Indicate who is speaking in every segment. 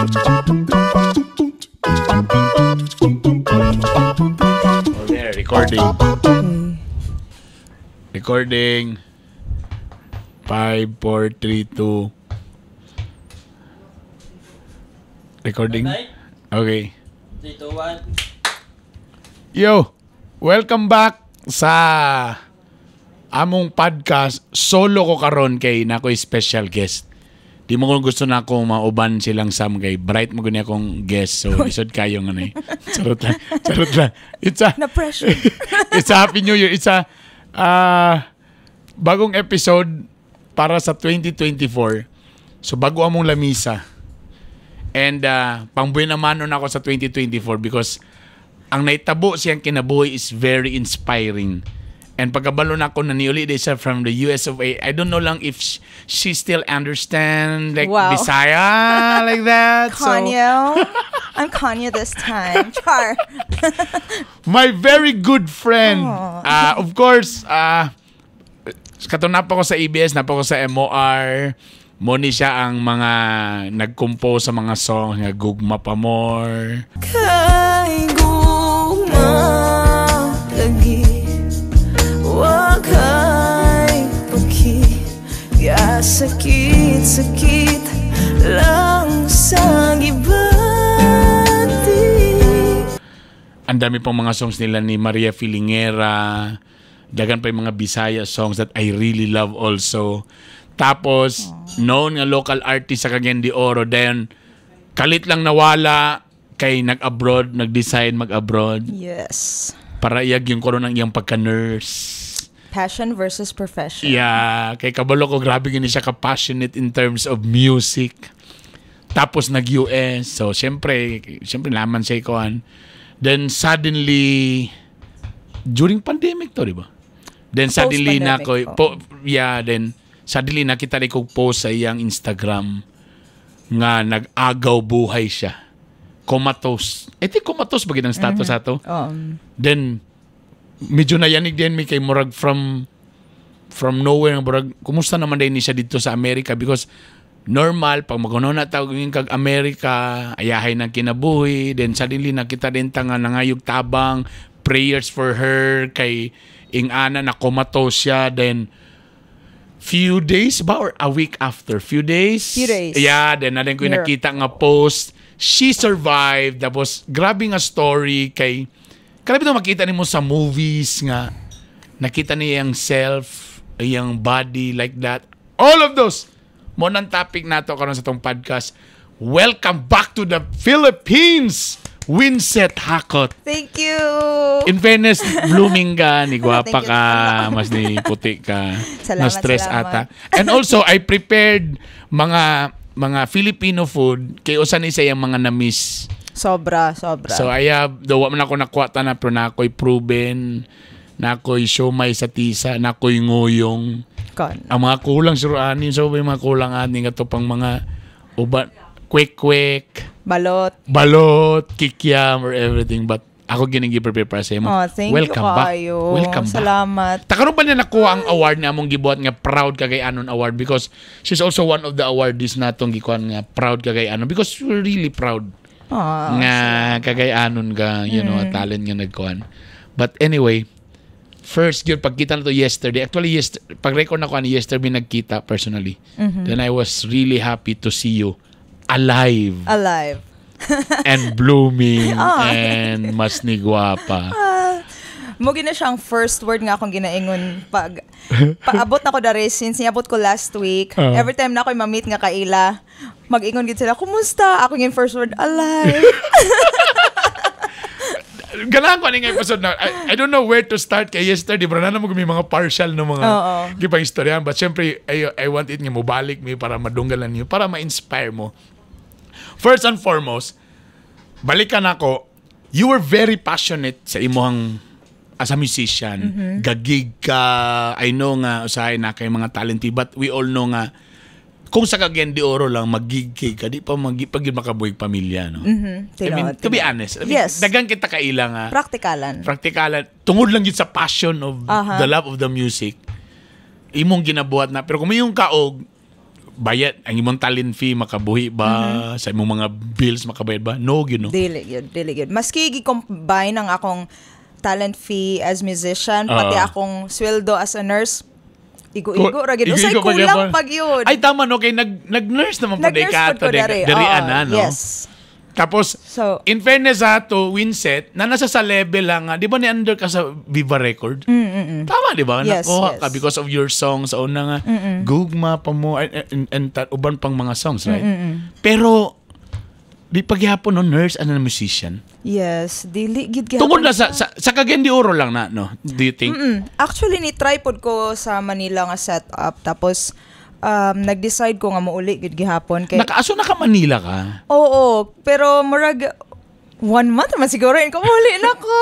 Speaker 1: Oh, there, recording.
Speaker 2: Okay.
Speaker 1: Recording. 5, 4, 3, 2. Recording? Okay.
Speaker 3: 3, 2, 1.
Speaker 1: Yo! Welcome back sa among podcast. Solo ko karon kay nakoy special guest. Di mo kung gusto na akong mauban silang Sam kay bright mo gani akong guest. So, lisod kayo nga na eh. Charot lang. Charot lang. It's a,
Speaker 2: Na-pressure.
Speaker 1: It's a Happy New Year. It's a bagong episode para sa 2024. So, bago among lamisa. And pangbuhay naman nun ako sa 2024 because ang naitabo siyang kinabuhi is very inspiring. And pagkabalo na ako na niuli di siya from the US of A, I don't know lang if she still understand like Bisaya like that. So,
Speaker 2: Kanye. I'm Kanye this time. Char.
Speaker 1: My very good friend. Of course, katong napa ko sa ABS, napa ko sa MOR. Mo ni siya ang mga nag-compose sa mga song nga Gugma Pa More.
Speaker 4: Kay gugma lagi wa kay paki ya sakit sakit lang sa gibati.
Speaker 1: Ang dami pang mga songs nila ni Maria Filingera. Dagan pa yung mga Bisaya songs that I really love also. Tapos, known nga local artist sa Cagayan de Oro. Then, kalit lang nawala kay nag-abroad, nag-decide mag-abroad para iyag yung koron ng iyang pagka-nurse.
Speaker 2: Passion versus profession.
Speaker 1: Yeah, kay kabalo ko grabe gini siya ka-passionate in terms of music. Tapos nag-US. So, syempre, syempre naman siya ikuan. Then suddenly, during pandemic to, di ba? Then suddenly na ko,
Speaker 2: Post-pandemic,
Speaker 1: po, yeah, then suddenly nakita ni kog post sa iyang Instagram nga nag-agaw buhay siya. Comatose. Eh, di comatose ba ang status ato? Then, medyo nayanig din mi kay murag from nowhere, murag kumusta naman din ni siya dito sa Amerika, because normal pag maguno na tawag yung kag Amerika, ayahay ng kinabuhi. Then suddenly nakita din ta nga nangayog tabang, prayers for her kay ing-ana na comatose siya. Then few days ba or a week after, few days.
Speaker 2: Few days.
Speaker 1: Yeah, then na din ko yung nakita nga post, she survived. Tapos grabe nga story kay grabe to makita nimo sa movies nga nakita niya yung self, yung body like that. All of those mo nang topic nato karon sa tong podcast. Welcome back to the Philippines, Winset Hakot.
Speaker 2: Thank you.
Speaker 1: In fairness, blooming ka, ni gwapa
Speaker 2: Thank you.
Speaker 1: ka, mas ni puti ka.
Speaker 2: Salamat,
Speaker 1: Na stress
Speaker 2: salamat.
Speaker 1: Ata. And also, I prepared mga Filipino food kay usa ni sa iyang mga na-miss.
Speaker 2: Sobra, sobra.
Speaker 1: So I have, though wa man ako nakuha na, pero na ako'y proven, na ako'y siomay sa tisa, na ako'y nguyong.
Speaker 2: Kon.
Speaker 1: Ang mga kulang siguro ani, so may mga kulang ani nga to pang mga uban, quick quick,
Speaker 2: Balot.
Speaker 1: Balot, kikiam, or everything. But ako gining prepare para sa imo.
Speaker 2: Oh, thank
Speaker 1: Welcome
Speaker 2: you
Speaker 1: back.
Speaker 2: kayo.
Speaker 1: Welcome back.
Speaker 2: Salamat.
Speaker 1: Takaroon pa niya nakuha ang award na among gibuhat nga Proud Kagay-anon Award, because she's also one of the awardees natong gikuan nga Proud Kagay-anon, because we're really proud nga Kagay-anon ka, talent nga nagkuan. But anyway, first yun, pagkita na to yesterday, actually, pag record na ko ani yesterday, nagkita personally. Then I was really happy to see you alive
Speaker 2: Alive.
Speaker 1: And blooming and mas ni gwapa.
Speaker 2: Mo gina siyang first word nga akong ginaingon pag paabot na ko diri since niabot ko last week. Every time na ako ma-meet nga kaila, mag-ingon gid sila, "Kumusta?" Ako yung first word, "Alive."
Speaker 1: Ganahan ko ani nga episode na. I don't know where to start kay yesterday, bro, na mo may mga partial no mga gipang istoryahan. But syempre, I want it nga mobalik mi para madunggalan niyo, para ma-inspire mo. First and foremost, balikan ako, you were very passionate sa imuhang as a musician. Gagig ka, I know nga usahay na kay mga talent, but we all know nga kung sa Cagayan de Oro lang magigig ka, di pa pag yun makabuhi pamilya, no? I mean, to be honest, I mean, daghan kita kaila nga
Speaker 2: Praktikalan.
Speaker 1: Praktikalan tungod lang yun sa passion of the love of the music imong ginabuhat na, pero kung may yung kaog Bayad ang imong talent fee, makabuhi ba sa imong mga bills, makabayad ba? No gyud, no?
Speaker 2: Dili gyud, dili gyud. Maski gi-combine ang akong talent fee as musician, pati akong sweldo as a nurse, igo-igo ra gyud. Usay
Speaker 1: Igo-igo pa
Speaker 2: kulang
Speaker 1: gyapon.
Speaker 2: pag yun.
Speaker 1: Ay, tama, no, kay nag-nurse naman po
Speaker 2: Nag-nurse
Speaker 1: ka
Speaker 2: pod ko
Speaker 1: diri
Speaker 2: dari.
Speaker 1: diri
Speaker 2: Oo,
Speaker 1: ana, no?
Speaker 2: yes.
Speaker 1: Tapos
Speaker 2: So-
Speaker 1: in fairness ha to Winset, na nasa sa level lang nga, di ba ni under ka sa Viva Record? Tama, di ba?
Speaker 2: Yes,
Speaker 1: Nakuha
Speaker 2: yes.
Speaker 1: ka because of your songs sa una nga, Gugma pa mo, and uban pang mga songs, right? Pero, di pagyapon, no, nurse and a musician.
Speaker 2: Yes, dili gid gyapon.
Speaker 1: Tungod na sa Cagayan de Oro lang na, no? Do you think?
Speaker 2: Actually, ni try pod ko sa Manila nga setup, tapos nag-decide ko nga muuli gid gihapon kay
Speaker 1: Nakaaso na ka Manila ka?
Speaker 2: Oo, pero murag one month man siguro in ko muli na ko.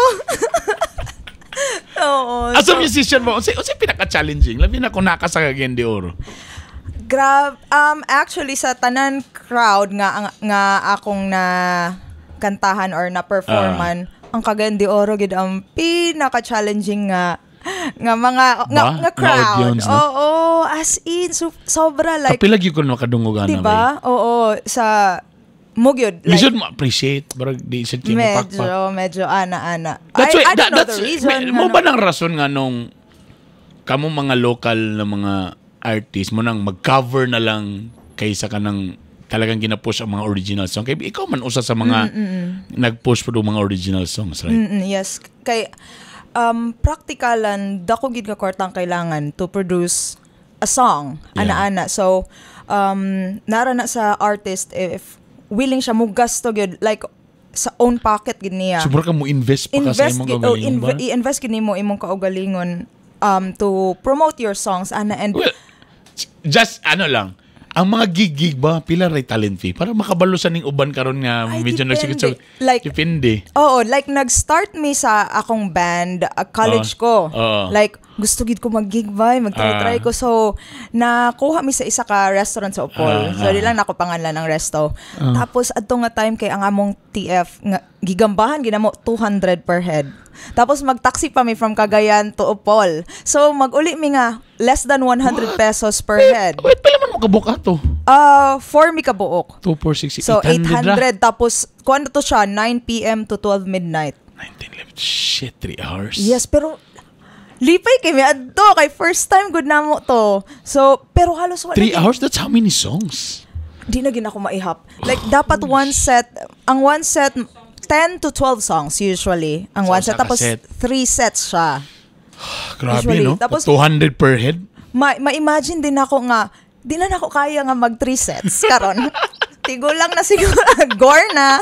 Speaker 2: Oo.
Speaker 1: As a musician mo, unsay pinaka-challenging? Labi na kung naka sa Cagayan de Oro.
Speaker 2: Grab actually sa tanan crowd nga akong na kantahan or na performan, ang Cagayan de Oro gid ang pinaka-challenging nga mga nga,
Speaker 1: Ba?
Speaker 2: nga
Speaker 1: Nga
Speaker 2: crowd.
Speaker 1: audience, no?
Speaker 2: Oo, as in so, sobra like
Speaker 1: Kapila gyud ko makadungog ana.
Speaker 2: 'di ba? Oo, sa mo gyud like
Speaker 1: Lisod mo appreciate, barag di sad kay mo pakpak.
Speaker 2: Medyo medyo ana-ana.
Speaker 1: That's
Speaker 2: I,
Speaker 1: why
Speaker 2: I don't know
Speaker 1: that's
Speaker 2: the reason.
Speaker 1: Mo
Speaker 2: ano.
Speaker 1: ba ng rason nga nung kamo mga local na mga artist mo nang mag-cover na lang kaysa ka nang talagang gina-push ang mga original song? Kay ikaw man usa sa mga nag-push po mga original songs, right?
Speaker 2: Yes. Kay practicalan, dako gid ka kwarta ang kailangan to produce a song, ana-ana. So nara na sa artist if willing siya mo gasto gyud, like sa own pocket gid niya.
Speaker 1: Sobra ka mo invest pa ka sa
Speaker 2: Invest
Speaker 1: imong
Speaker 2: gid, oh,
Speaker 1: kaugalingon ba?
Speaker 2: I-invest gid nimo imong kaugalingon to promote your songs ana and
Speaker 1: Well, just ano lang, ang mga gig-gig ba, pila ray talent fee? Para makabalo sa ning uban karon nga
Speaker 2: Ay,
Speaker 1: medyo
Speaker 2: depende.
Speaker 1: nagsikot.
Speaker 2: Like-
Speaker 1: Depende.
Speaker 2: Oo, like nag-start me sa akong band, college ko. Like gusto gid ko mag-gig ba, mag-try-try ko. So nakuha mi sa isa ka restaurant sa Opol. So di lang nako pangalan ng resto. Tapos adto nga time kay ang among TF nga gigambahan ginamo 200 per head. Tapos mag-taxi pa mi from Cagayan to Opol. So mag-uli mi nga less than 100 pesos per head.
Speaker 1: Wait, pila man mo kabuok ato?
Speaker 2: 4 mi kabuok.
Speaker 1: 2, 4, 6,
Speaker 2: So
Speaker 1: 800.
Speaker 2: 800, tapos kuan to siya 9 PM to 12 midnight.
Speaker 1: 19 left. Shit, 3 hours.
Speaker 2: Yes, pero lipay kay mi adto kay first time good namo to. So, pero halos wala
Speaker 1: 3 hours? That's how many songs?
Speaker 2: Di na gid ako maihap. Like dapat one set, ang one set 10 to 12 songs usually. Ang
Speaker 1: So,
Speaker 2: one set
Speaker 1: usa ka
Speaker 2: tapos
Speaker 1: set.
Speaker 2: 3 sets siya.
Speaker 1: Grabe,
Speaker 2: Usually.
Speaker 1: no?
Speaker 2: Tapos-
Speaker 1: 200 per head?
Speaker 2: Ma-imagine din ako nga di na nako kaya nga mag 3 sets karon. Tigulang na siguro, gore na.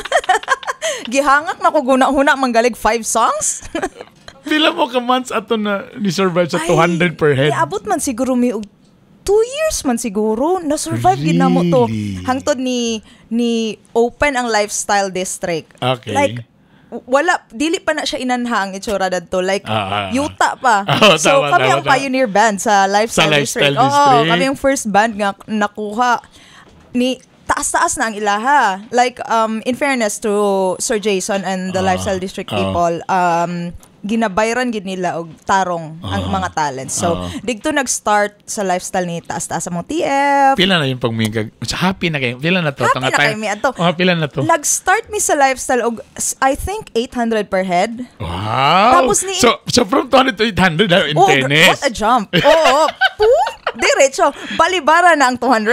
Speaker 2: Gihangak na ko guna-huna manggalig 5 songs.
Speaker 1: Pila mo ka months ato na ni-survive sa
Speaker 2: Ay,
Speaker 1: 200 per head?
Speaker 2: Niabot man siguro mi og 2 years man siguro. Na-survive gid namo to.
Speaker 1: Really?
Speaker 2: Hangtod ni open ang Lifestyle District. Like wala, dili pa na siya inanha ang itsura dadto, like yuta pa.
Speaker 1: Oo,
Speaker 2: So
Speaker 1: tama,
Speaker 2: kami
Speaker 1: tama,
Speaker 2: ang
Speaker 1: tama.
Speaker 2: pioneer band sa Lifestyle
Speaker 1: Sa Lifestyle
Speaker 2: District. Oo,
Speaker 1: District.
Speaker 2: kami ang first band nga nakuha ni taas-taas na ang ilaha. Like in fairness to Sir Jason and the Lifestyle District people, ginabayran gid nila og tarong ang mga talents. So didto nag-start sa Lifestyle ni taas-taas among TF.
Speaker 1: Pila na yung pagmingkag? Happy na kayo. Pila na to?
Speaker 2: Happy
Speaker 1: Tanga
Speaker 2: na kayo mi adto.
Speaker 1: Oh, pila na to?
Speaker 2: Nag-start mi sa Lifestyle og I think 800 per head.
Speaker 1: Wow!
Speaker 2: Tapos
Speaker 1: So from 200 to 800, ah, in
Speaker 2: Oh,
Speaker 1: fairness.
Speaker 2: what a jump. Oo. Poo! Diretso. Balibara na ang 200.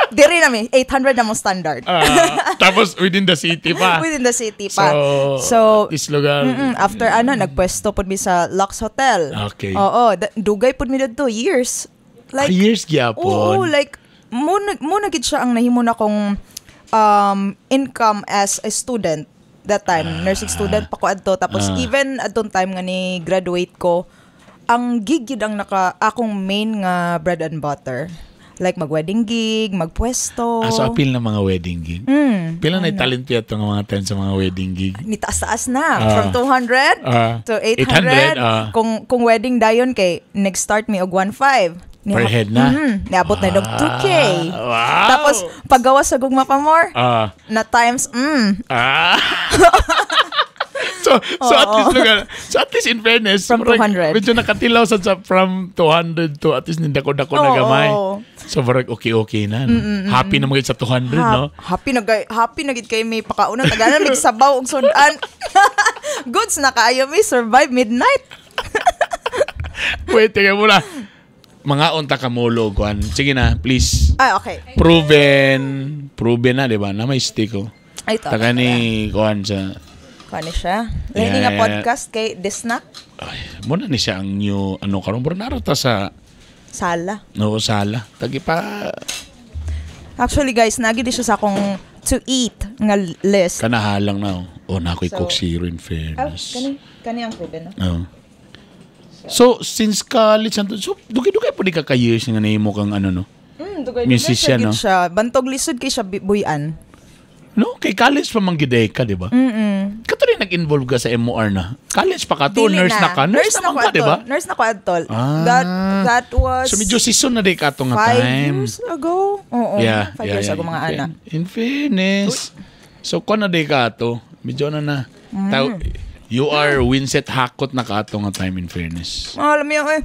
Speaker 2: Dire na mi, 800 na mo standard.
Speaker 1: Ah, tapos within the city pa.
Speaker 2: Within the city pa.
Speaker 1: So,
Speaker 2: So,
Speaker 1: this lugar.
Speaker 2: After ano, nagpwesto pud mi sa Lux Hotel. Oo, dugay pud mi didto, years. Like,
Speaker 1: Ah, years gyapon.
Speaker 2: Oo, like mo na gid siya ang nahimo na kong income as a student that time. Nursing student pa ko adto. Tapos even adtong time nga ni graduate ko, ang gig gid ang naka akong main nga bread and butter. Like mag-wedding gig, magpwesto.
Speaker 1: Ah, so apil na mga wedding gig. Pila na talent fee ato nga mga time sa mga wedding gig?
Speaker 2: Ni taas-taas na from 200 to
Speaker 1: 800,
Speaker 2: 800. Kung wedding dayon kay nag-start mi og 1.5.
Speaker 1: Per head na?
Speaker 2: Niabot na og 2K.
Speaker 1: Wow!
Speaker 2: Tapos paggawas sa Gugma pa more na times
Speaker 1: Ah. So at least lugar, so at least in fairness,
Speaker 2: From
Speaker 1: murag
Speaker 2: 200.
Speaker 1: medyo nakatilaw sa from 200 to at least nindako-dako na gamay. So murag okay-okay na. No? Happy na mga sa 200, no?
Speaker 2: Happy na gay, happy na gid kay may pakauna tagana mig sabaw og sudan. Goods na kaayo mi survive midnight.
Speaker 1: Wait, teka muna. Mga unta ka mulo, kuan. Sige na, please.
Speaker 2: Ay, okay.
Speaker 1: Proven, proven na, di ba? Na may stick ko.
Speaker 2: Ay, ito.
Speaker 1: Taka ni kuan sa
Speaker 2: Kuan ni siya. Lahi nga podcast kay Disnak.
Speaker 1: Ay, muna ni siya ang new ano karon pero naro ta sa
Speaker 2: Sala.
Speaker 1: No sala. Tagi pa
Speaker 2: Actually guys, nagi di siya sa akong to eat nga list.
Speaker 1: Kanahalang na oh. Oh, na ako'y
Speaker 2: So,
Speaker 1: Coke Zero in
Speaker 2: Ah,
Speaker 1: fairness.
Speaker 2: kani ang proven, no?
Speaker 1: Oo. So, since college, so, dugay-dugay po di ka ka-years nga nahimo kang ano, no?
Speaker 2: Dugay
Speaker 1: Musician,
Speaker 2: dugay
Speaker 1: no?
Speaker 2: siya. Bantog lisod kay siya buyan.
Speaker 1: No, kay college pa man giday ka, di ba? Kato rin nag-involve ka sa MOR na. College pa ka to,
Speaker 2: Dili
Speaker 1: nurse na ka. Nurse, na, man ka,
Speaker 2: ko
Speaker 1: di ba?
Speaker 2: adtol. Nurse na ko adtol.
Speaker 1: Ah.
Speaker 2: That was
Speaker 1: So, medyo season na di ka to nga
Speaker 2: 5
Speaker 1: time.
Speaker 2: years ago. Oo, 5 years ago mga
Speaker 1: In
Speaker 2: ana.
Speaker 1: In fairness. So, kung na di ka to, medyo ano na. You are Winset Hakot na ka to nga time in fairness.
Speaker 2: Ah, alam mo yun, eh.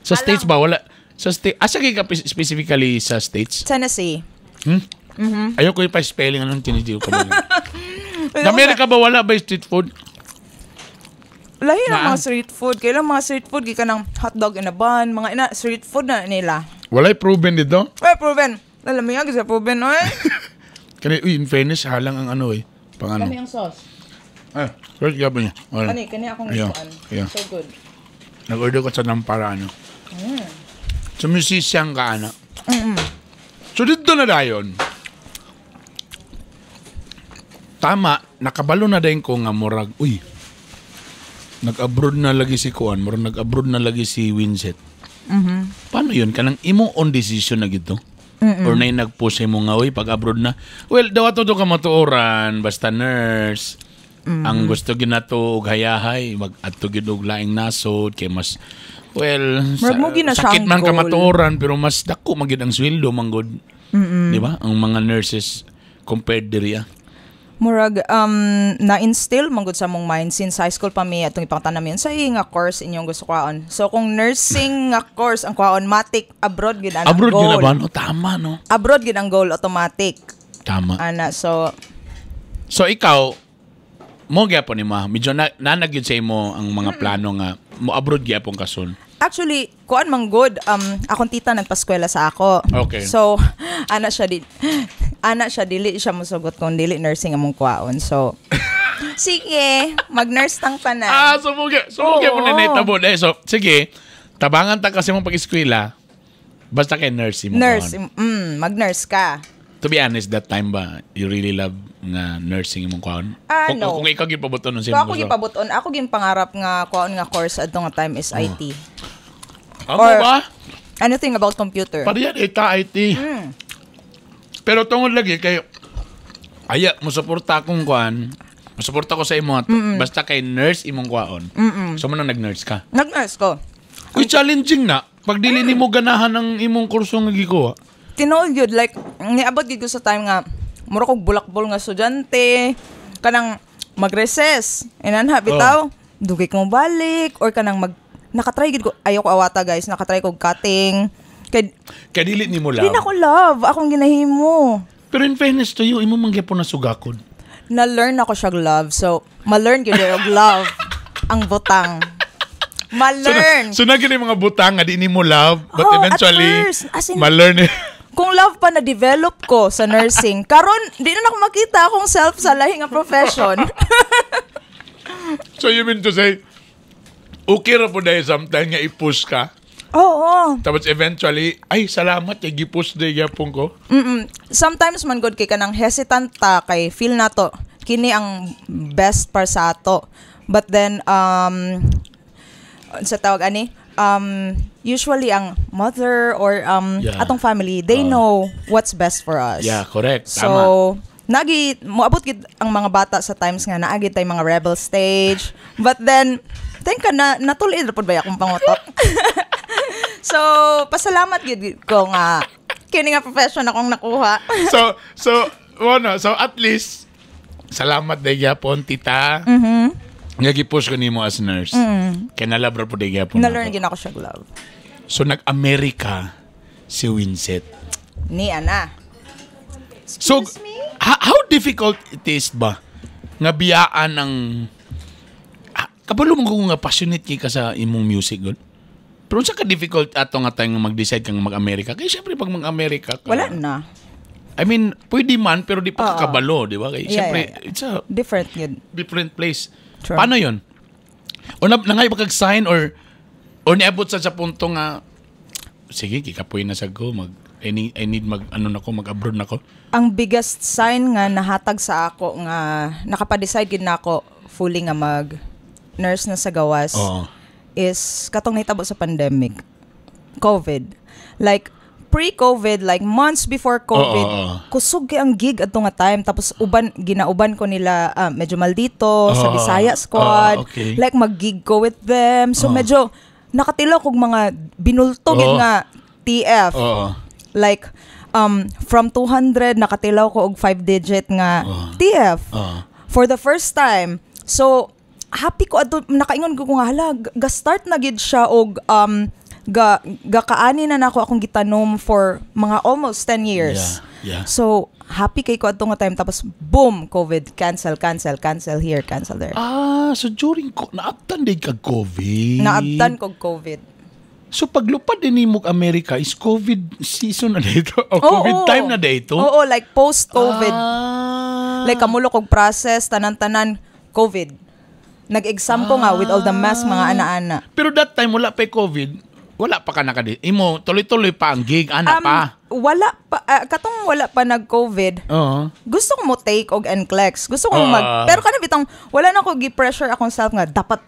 Speaker 1: Sa States ba? Wala. Sa States, asa kay ka specifically sa States?
Speaker 2: Tennessee.
Speaker 1: Hmm? Ayoko yung pa-spelling anong tinitiyo ko ba? Sa Amerika ba wala ba yung street food?
Speaker 2: Lahi na
Speaker 1: Na?
Speaker 2: mga street food. Kailan mga street food, gikan ng hotdog in a bun, mga ina, street food na nila.
Speaker 1: Wala'y proven dito.
Speaker 2: Eh, proven. Alam mo yan, kasi proven, oy.
Speaker 1: Kani, uy, in fairness, halang ang ano eh. Pang ano.
Speaker 2: Kami ang sauce.
Speaker 1: Ah, first gabi niya. Wala.
Speaker 2: Kani, kani akong gustuan.
Speaker 1: Yeah.
Speaker 2: So good.
Speaker 1: Nag-order ko sa ng para ano. So, musician ka, ana. So, dito na dayon. Tama, nakabalo na din ko nga murag, uy, nag-abroad na lagi si Kuan, murag nag-abroad na lagi si Winset. Paano yun? Kanang imong own decision na gito? Or na nag-post sa imo nga, uy, pag abroad na. Well, daw ato to ka matuoran, basta nurse. Ang gusto ginato og hayahay, mag-adto gyud og laing nasod kay mas well,
Speaker 2: Murag mo gina
Speaker 1: sakit
Speaker 2: siyang
Speaker 1: man ka
Speaker 2: goal.
Speaker 1: matuoran pero mas dako man gyud ang sweldo man gud. Di ba? Ang mga nurses compared diri ah.
Speaker 2: Murag na-instill man gud sa mong mind since high school pa mi atong ipangtanan mi sa nga course inyong gusto kwaon. So kung nursing nga course ang kwaon matic abroad gyud ang
Speaker 1: Abroad
Speaker 2: goal.
Speaker 1: gyud na ba no? Tama no.
Speaker 2: Abroad gyud ang goal automatic.
Speaker 1: Tama.
Speaker 2: Ana so
Speaker 1: So ikaw mo gyapon ni ma, medyo na, nanag gyud sa imo ang mga plano nga mo abroad gyapon ka soon.
Speaker 2: Actually, kuan man good, akong tita nagpaskwela sa ako. So, ana siya dili siya mosugot kung dili nursing among kuwaon. So, sige, mag-nurse tang tanan.
Speaker 1: Ah, so mo gyapon na nahitabo eh. So sige, tabangan ta kasi mong pag-eskwela. Basta kay nurse mo.
Speaker 2: Nurse, mag-nurse ka.
Speaker 1: To be honest, that time ba, you really love nga nursing imong kwaon?
Speaker 2: Ah,
Speaker 1: kung,
Speaker 2: no.
Speaker 1: Kung ikaw gyud pabuton nun
Speaker 2: So
Speaker 1: sa imong
Speaker 2: ako
Speaker 1: gusto.
Speaker 2: gipabuton, ako gyud pangarap nga kuwaon nga course adto nga time is IT.
Speaker 1: Ako
Speaker 2: or-
Speaker 1: ba?
Speaker 2: Anything about computer.
Speaker 1: Pariyan, ita IT. Pero tungod lagi kay aya mo suporta akong kuan. Musuporta ko sa imo basta kay nurse imong kuan. So mo na nag-nurse ka.
Speaker 2: Nag-nurse ko.
Speaker 1: Uy, challenging na. Pag dili nimo ganahan ang imong kurso nga gikuha.
Speaker 2: Tinuod yun, like, niabot gyud ko sa time nga, mura kog bulakbol nga estudyante, kanang mag-recess, inanha, bitaw, dugay ko balik, or kanang nakatry gyud ko, ayaw ko awata guys, nakatry ko cutting, kay,
Speaker 1: Kay dili nimo
Speaker 2: di
Speaker 1: love.
Speaker 2: na ko love, akong ginahimo.
Speaker 1: Pero in fairness to you, imo man gyapon na sugakon.
Speaker 2: Na-learn ako siyag love, so, ma-learn gyud og love, ang butang. Ma-learn.
Speaker 1: So, so na gyud yung mga butang nga di nimo love, but
Speaker 2: Oh, at
Speaker 1: eventually
Speaker 2: first, as in-
Speaker 1: ma-learn it.
Speaker 2: Kung love pa na-develop ko sa nursing, karon di na ako makita akong self sa lahi nga profession.
Speaker 1: So you mean to say, okay ra po dahil sometimes nga i-push ka.
Speaker 2: Oo.
Speaker 1: Tapos eventually, ay salamat kay gi-push day gyapon ko.
Speaker 2: Sometimes man good kay kanang hesitant ta kay feel na to kini ang best para sa ato. But then sa tawag ani usually ang mother or atong family they know what's best for us.
Speaker 1: Yeah, correct.
Speaker 2: So
Speaker 1: Tama.
Speaker 2: Nagi moabot gid ang mga bata sa times nga naagi tay mga rebel stage. But then think ka na natulid ra pud ba akong pangutok. So pasalamat gid ko nga kini nga profession akong nakuha.
Speaker 1: So ano, so at least Salamat day gyapon, tita. Nga gi-push ko nimo as nurse. Kay nalabra po day gyapon.
Speaker 2: Na-learn
Speaker 1: ako.
Speaker 2: gid ako siya love.
Speaker 1: So nag-Amerika si Winset.
Speaker 2: Ni ana.
Speaker 1: So
Speaker 2: Excuse me?
Speaker 1: How difficult it is ba nga biyaan ang kabalo mo kung nga passionate kay ka sa imong music gud? Pero unsa ka difficult ato nga tayong mag-decide kang mag-Amerika? Kay syempre pag mag-Amerika ka,
Speaker 2: Wala na.
Speaker 1: I mean, pwede man pero di pa kakabalo, di ba? Kay syempre it's a
Speaker 2: Different yun.
Speaker 1: Different place.
Speaker 2: True.
Speaker 1: Paano yun? O na, nangay ba kag sign or niabot sa punto nga sige, kikapoy na sa go mag I need mag ano na ko, mag-abroad na ko?
Speaker 2: Ang biggest sign nga nahatag sa ako nga nakapa-decide gid nako fully nga mag nurse na sa gawas is katong nahitabo sa pandemic. COVID. Like pre-COVID, like months before COVID,
Speaker 1: Oo, oo.
Speaker 2: kusog kay ang gig adto nga time, tapos uban ginauban ko nila medyo maldito sa Bisaya Squad. Like mag-gig ko with them. So medyo nakatilaw kog mga binulto gid nga TF. Like from 200 nakatilaw ko og 5 digit nga TF for the first time. So happy ko adto, nakaingon ko nga hala, ga start na gid siya og ga gakaani na nako akong gitanom for mga almost 10 years. So happy kay ko adto nga time, tapos boom, COVID, cancel, cancel, cancel here, cancel there.
Speaker 1: Ah, so during ko naabtan din kag COVID.
Speaker 2: Naabtan kog COVID.
Speaker 1: So paglupad din nimo og Amerika is COVID season na dito o COVID time na dito.
Speaker 2: Oo, like post-COVID. Like kamulo kog process, tanan-tanan COVID. Nag-exam ko nga with all the mask, mga ana-ana.
Speaker 1: Pero that time wala pa COVID, wala pa ka nakadi. Imo tuloy-tuloy pa ang gig ana pa.
Speaker 2: Wala pa katong wala pa nag-COVID. Gusto ko mo take og NCLEX. Gusto ko mag pero kana bitong wala na ko gi-pressure akong self nga dapat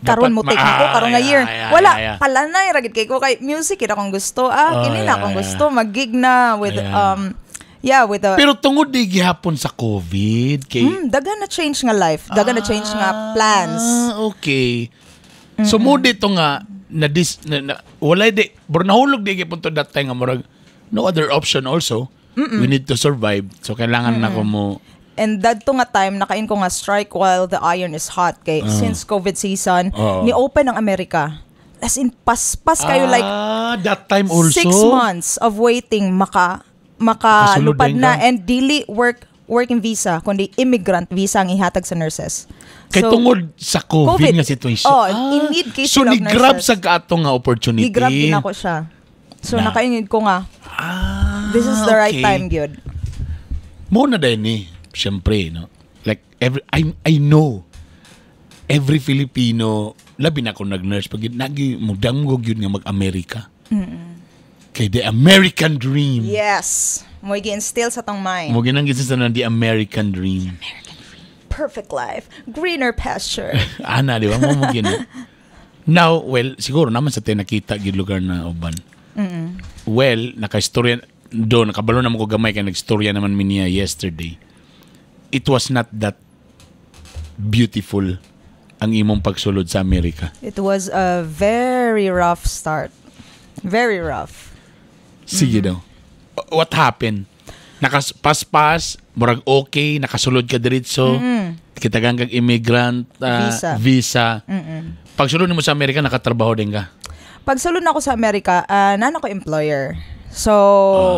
Speaker 2: karon
Speaker 1: Dapat
Speaker 2: mo take ako karon nga year. Wala pala na ra gid kay ko kay music gid akong gusto. Ah, kini na akong gusto mag-gig na with yeah, with the
Speaker 1: Pero tungod di gihapon sa COVID kay
Speaker 2: Daghan na change nga life, daghan na change nga plans.
Speaker 1: Ah, okay. So mo dito nga na, dis, na, na wala di bro nahulog di gyud punto that time nga murag no other option also. We need to survive. So kailangan na ko mo.
Speaker 2: And dadto nga time nakain ko nga strike while the iron is hot kay since COVID season ni open ang Amerika. As in paspas kayo, like
Speaker 1: Ah, that time also.
Speaker 2: 6 months of waiting maka
Speaker 1: Makasulod
Speaker 2: makalupad
Speaker 1: din
Speaker 2: na
Speaker 1: ka?
Speaker 2: And dili working visa kundi immigrant visa ang ihatag sa nurses.
Speaker 1: Kay
Speaker 2: So,
Speaker 1: tungod sa COVID,
Speaker 2: COVID.
Speaker 1: nga situation.
Speaker 2: Oh, in need kay
Speaker 1: So
Speaker 2: sila og
Speaker 1: ni-grab
Speaker 2: nurses.
Speaker 1: sa kaato nga opportunity.
Speaker 2: Gi-grab din ako siya. So
Speaker 1: Na.
Speaker 2: nakaingid ko nga this is the right time gyud.
Speaker 1: Mo na din ni, siyempre, no? Like, every, I know, every Filipino, labi na kung nag-nurse, pag nagi, mudamgog yun nga mag-Amerika. Kay the American dream.
Speaker 2: Yes. Mo gi-instill sa tong mind.
Speaker 1: Mo ginang sa na the American dream.
Speaker 2: Perfect life, greener pasture.
Speaker 1: Ana, di ba? Mo gina. Now, well, siguro naman sa tayo nakita gid lugar na uban. Well, nakaistorya do, nakabalo naman ko gamay kay nagstorya naman mi niya yesterday. It was not that beautiful ang imong pagsulod sa Amerika.
Speaker 2: It was a very rough start. Very rough.
Speaker 1: Sige daw. What happened? Nakapaspas, murag okay, nakasulod ka diretso. Kitagang kag immigrant
Speaker 2: Visa.
Speaker 1: Visa. Pagsulod nimo sa Amerika, nakatrabaho din ka?
Speaker 2: Pagsulod na ako sa Amerika, nana ko employer. So,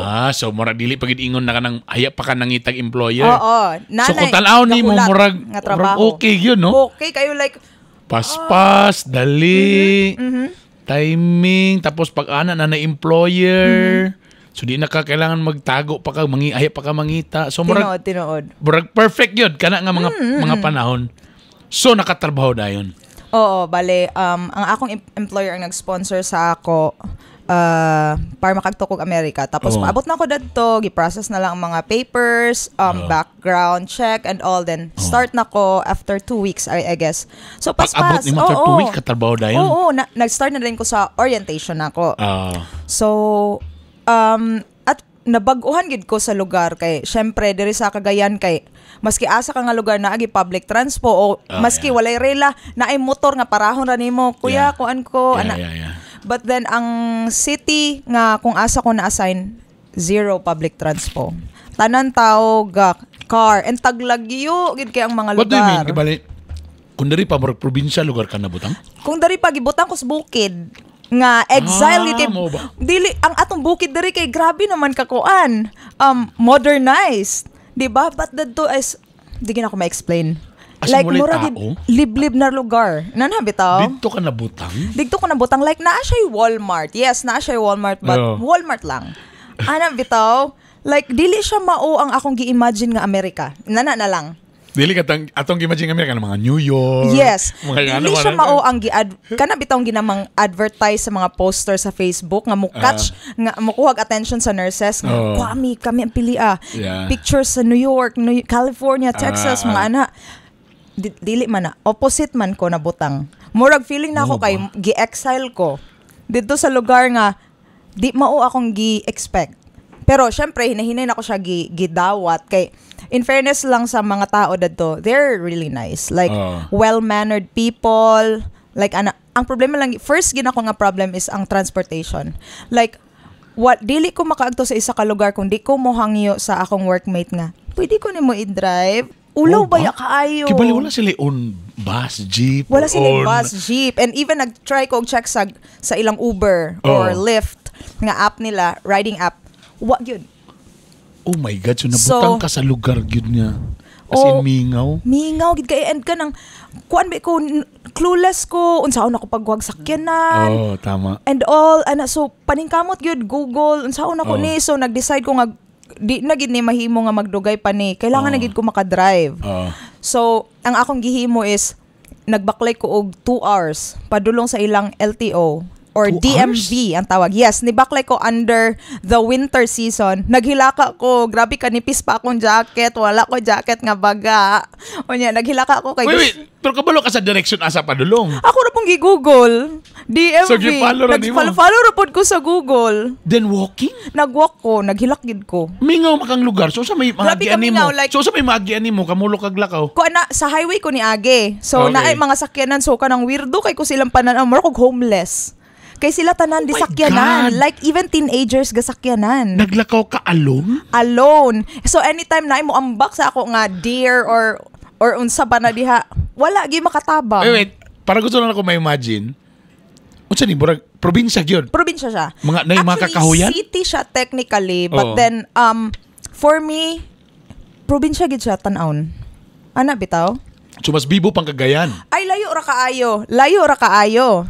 Speaker 1: Ah, so murag dili pagid ingon na ka ng haya pa ka nangitag employer.
Speaker 2: Oo. Nanay,
Speaker 1: So kung tan-aw nimo
Speaker 2: gahulat
Speaker 1: murag,
Speaker 2: nga trabaho.
Speaker 1: Murag okay yun, no?
Speaker 2: Okay kayo, like
Speaker 1: Paspas, dali, timing, tapos pag ana na na employer. So di na ka kailangan magtago pa ka, haya pa ka mangita. So murag
Speaker 2: Tinuod, tinuod.
Speaker 1: Murag perfect yun kana nga mga panahon. So nakatrabaho dayon.
Speaker 2: Oo, bale, ang akong employer ang nag-sponsor sa ako para makadto kog Amerika. Tapos paabot na ako dadto, gi-process na lang ang mga papers, background check and all. Then start na ko after 2 weeks, I guess. So
Speaker 1: Pag abot
Speaker 2: paspas.
Speaker 1: nimo after 2 weeks katrabaho dayon.
Speaker 2: Oo, nag-start na rin ko sa orientation nako. So, at nabag-uhan gid ko sa lugar kay syempre diri sa Cagayan kay maski asa ka nga lugar naagi public transpo o maski walay rela, naay motor nga parahon ra nimo, kuya, kuan ko ana. But then ang city nga kung asa ko na-assign, zero public transpo, tanan tao ga Car and taglagyo gid kay ang mga
Speaker 1: What do you mean?
Speaker 2: lugar.
Speaker 1: Kibali, kung diri pa, murag probinsya lugar ka na butang?
Speaker 2: Kung dari pa gibutang ko sa bukid nga exile
Speaker 1: Ah,
Speaker 2: kay
Speaker 1: mao ba?
Speaker 2: dili ang atong bukid diri kay grabe naman kakuan, modernized, di ba? But didto is di gid ako ma-explain.
Speaker 1: As in,
Speaker 2: Like
Speaker 1: walay
Speaker 2: mura gid
Speaker 1: tao?
Speaker 2: liblib na lugar nana bitaw.
Speaker 1: Dito ka nabutang?
Speaker 2: Didto ko nabutang. Like naa siya Walmart. Yes, naa siya Walmart, but Walmart lang ana bitaw. Like dili siya mao ang akong gi-imagine nga Amerika nana na lang.
Speaker 1: Dili ka tang, atong gi-imagine Amerika ng mga New York.
Speaker 2: Yes.
Speaker 1: Mga ano,
Speaker 2: Dili siya
Speaker 1: mga-
Speaker 2: mao ang gi kana bitawng ginamang advertise sa mga poster sa Facebook nga mo catch nga mokuhag attention sa nurses nga kami kami ang pili ah. Pictures sa New York, New California, Texas, mga ana. Dili man na. Opposite man ko nabutang. Murag feeling na ako
Speaker 1: Mao
Speaker 2: kay
Speaker 1: ba?
Speaker 2: gi-exile ko didto sa lugar nga di mao akong gi-expect. Pero syempre hinahinay na ko siya gidawat kay in fairness lang sa mga tao dadto, they're really nice. Like well-mannered people. Like ana, ang problema lang first gina ko nga problem is ang transportation. Like what, dili ko makaadto sa isa ka lugar kung di ko mohangyo sa akong workmate nga pwede ko nimo i-drive. Ulaw
Speaker 1: Oh, ba?
Speaker 2: ba ya kaayo.
Speaker 1: Kibali wala sila own bus, jeep,
Speaker 2: Wala
Speaker 1: or
Speaker 2: sila bus, jeep. And even nag-try ko og check sa ilang Uber or Lyft nga app nila, riding app. Wa gyud.
Speaker 1: Oh my God, so nabutang
Speaker 2: So,
Speaker 1: ka sa lugar gyud nga. As in
Speaker 2: Oh,
Speaker 1: mingaw.
Speaker 2: Mingaw gid kay and kanang kuan ba ko, clueless ko unsaon ako pagwag sakyanan
Speaker 1: Oh, tama.
Speaker 2: and all ana. So paningkamot gyud Google unsaon ako ni. So nag-decide ko nga di na gid ni mahimo nga magdugay pa ni, kailangan na gid ko makadrive. So ang akong gihimo is nagbaklay ko og 2 hours padulong sa ilang LTO or
Speaker 1: 2
Speaker 2: DMV ang tawag. Yes, nibaklay ko under the winter season. Naghilaka ko, grabe ka nipis pa akong jacket, wala ko jacket nga baga. Unya naghilaka ko kay
Speaker 1: Wait, wait. Pero kabalo ka sa direction asa padulong?
Speaker 2: Ako ra pong gi-Google. DMV.
Speaker 1: So, gi-follow ra nimo?
Speaker 2: Nag-follow ra pod ko sa Google.
Speaker 1: Then walking?
Speaker 2: Nag-walk ko, naghilak gid ko.
Speaker 1: Mingaw makang lugar. So sa may
Speaker 2: Grabe ka
Speaker 1: maagian nimo?
Speaker 2: mingaw, like-
Speaker 1: So sa may maagian nimo kamulo kag lakaw?
Speaker 2: Ko ana sa highway ko ni age. So naay mga sakyanan, so kanang weirdo kay ko silang panan, mura kog homeless. Kay sila tanan
Speaker 1: Oh
Speaker 2: di
Speaker 1: my
Speaker 2: sakyanan.
Speaker 1: God.
Speaker 2: Like even teenagers gasakyanan.
Speaker 1: Naglakaw ka alone?
Speaker 2: Alone. So anytime na mo ambak sa ako nga deer or unsa ba na diha, wala gi makatabang.
Speaker 1: Wait, wait. Para gusto lang ako ma-imagine. Unsa ni murag probinsya gyud?
Speaker 2: Probinsya siya.
Speaker 1: Mga na mga
Speaker 2: Actually,
Speaker 1: kakahuyan?
Speaker 2: city siya technically, but then for me probinsya gid siya tan-awon. Ana bitaw?
Speaker 1: So mas bibo pang Cagayan.
Speaker 2: Ay, layo ra kaayo. Layo ra kaayo.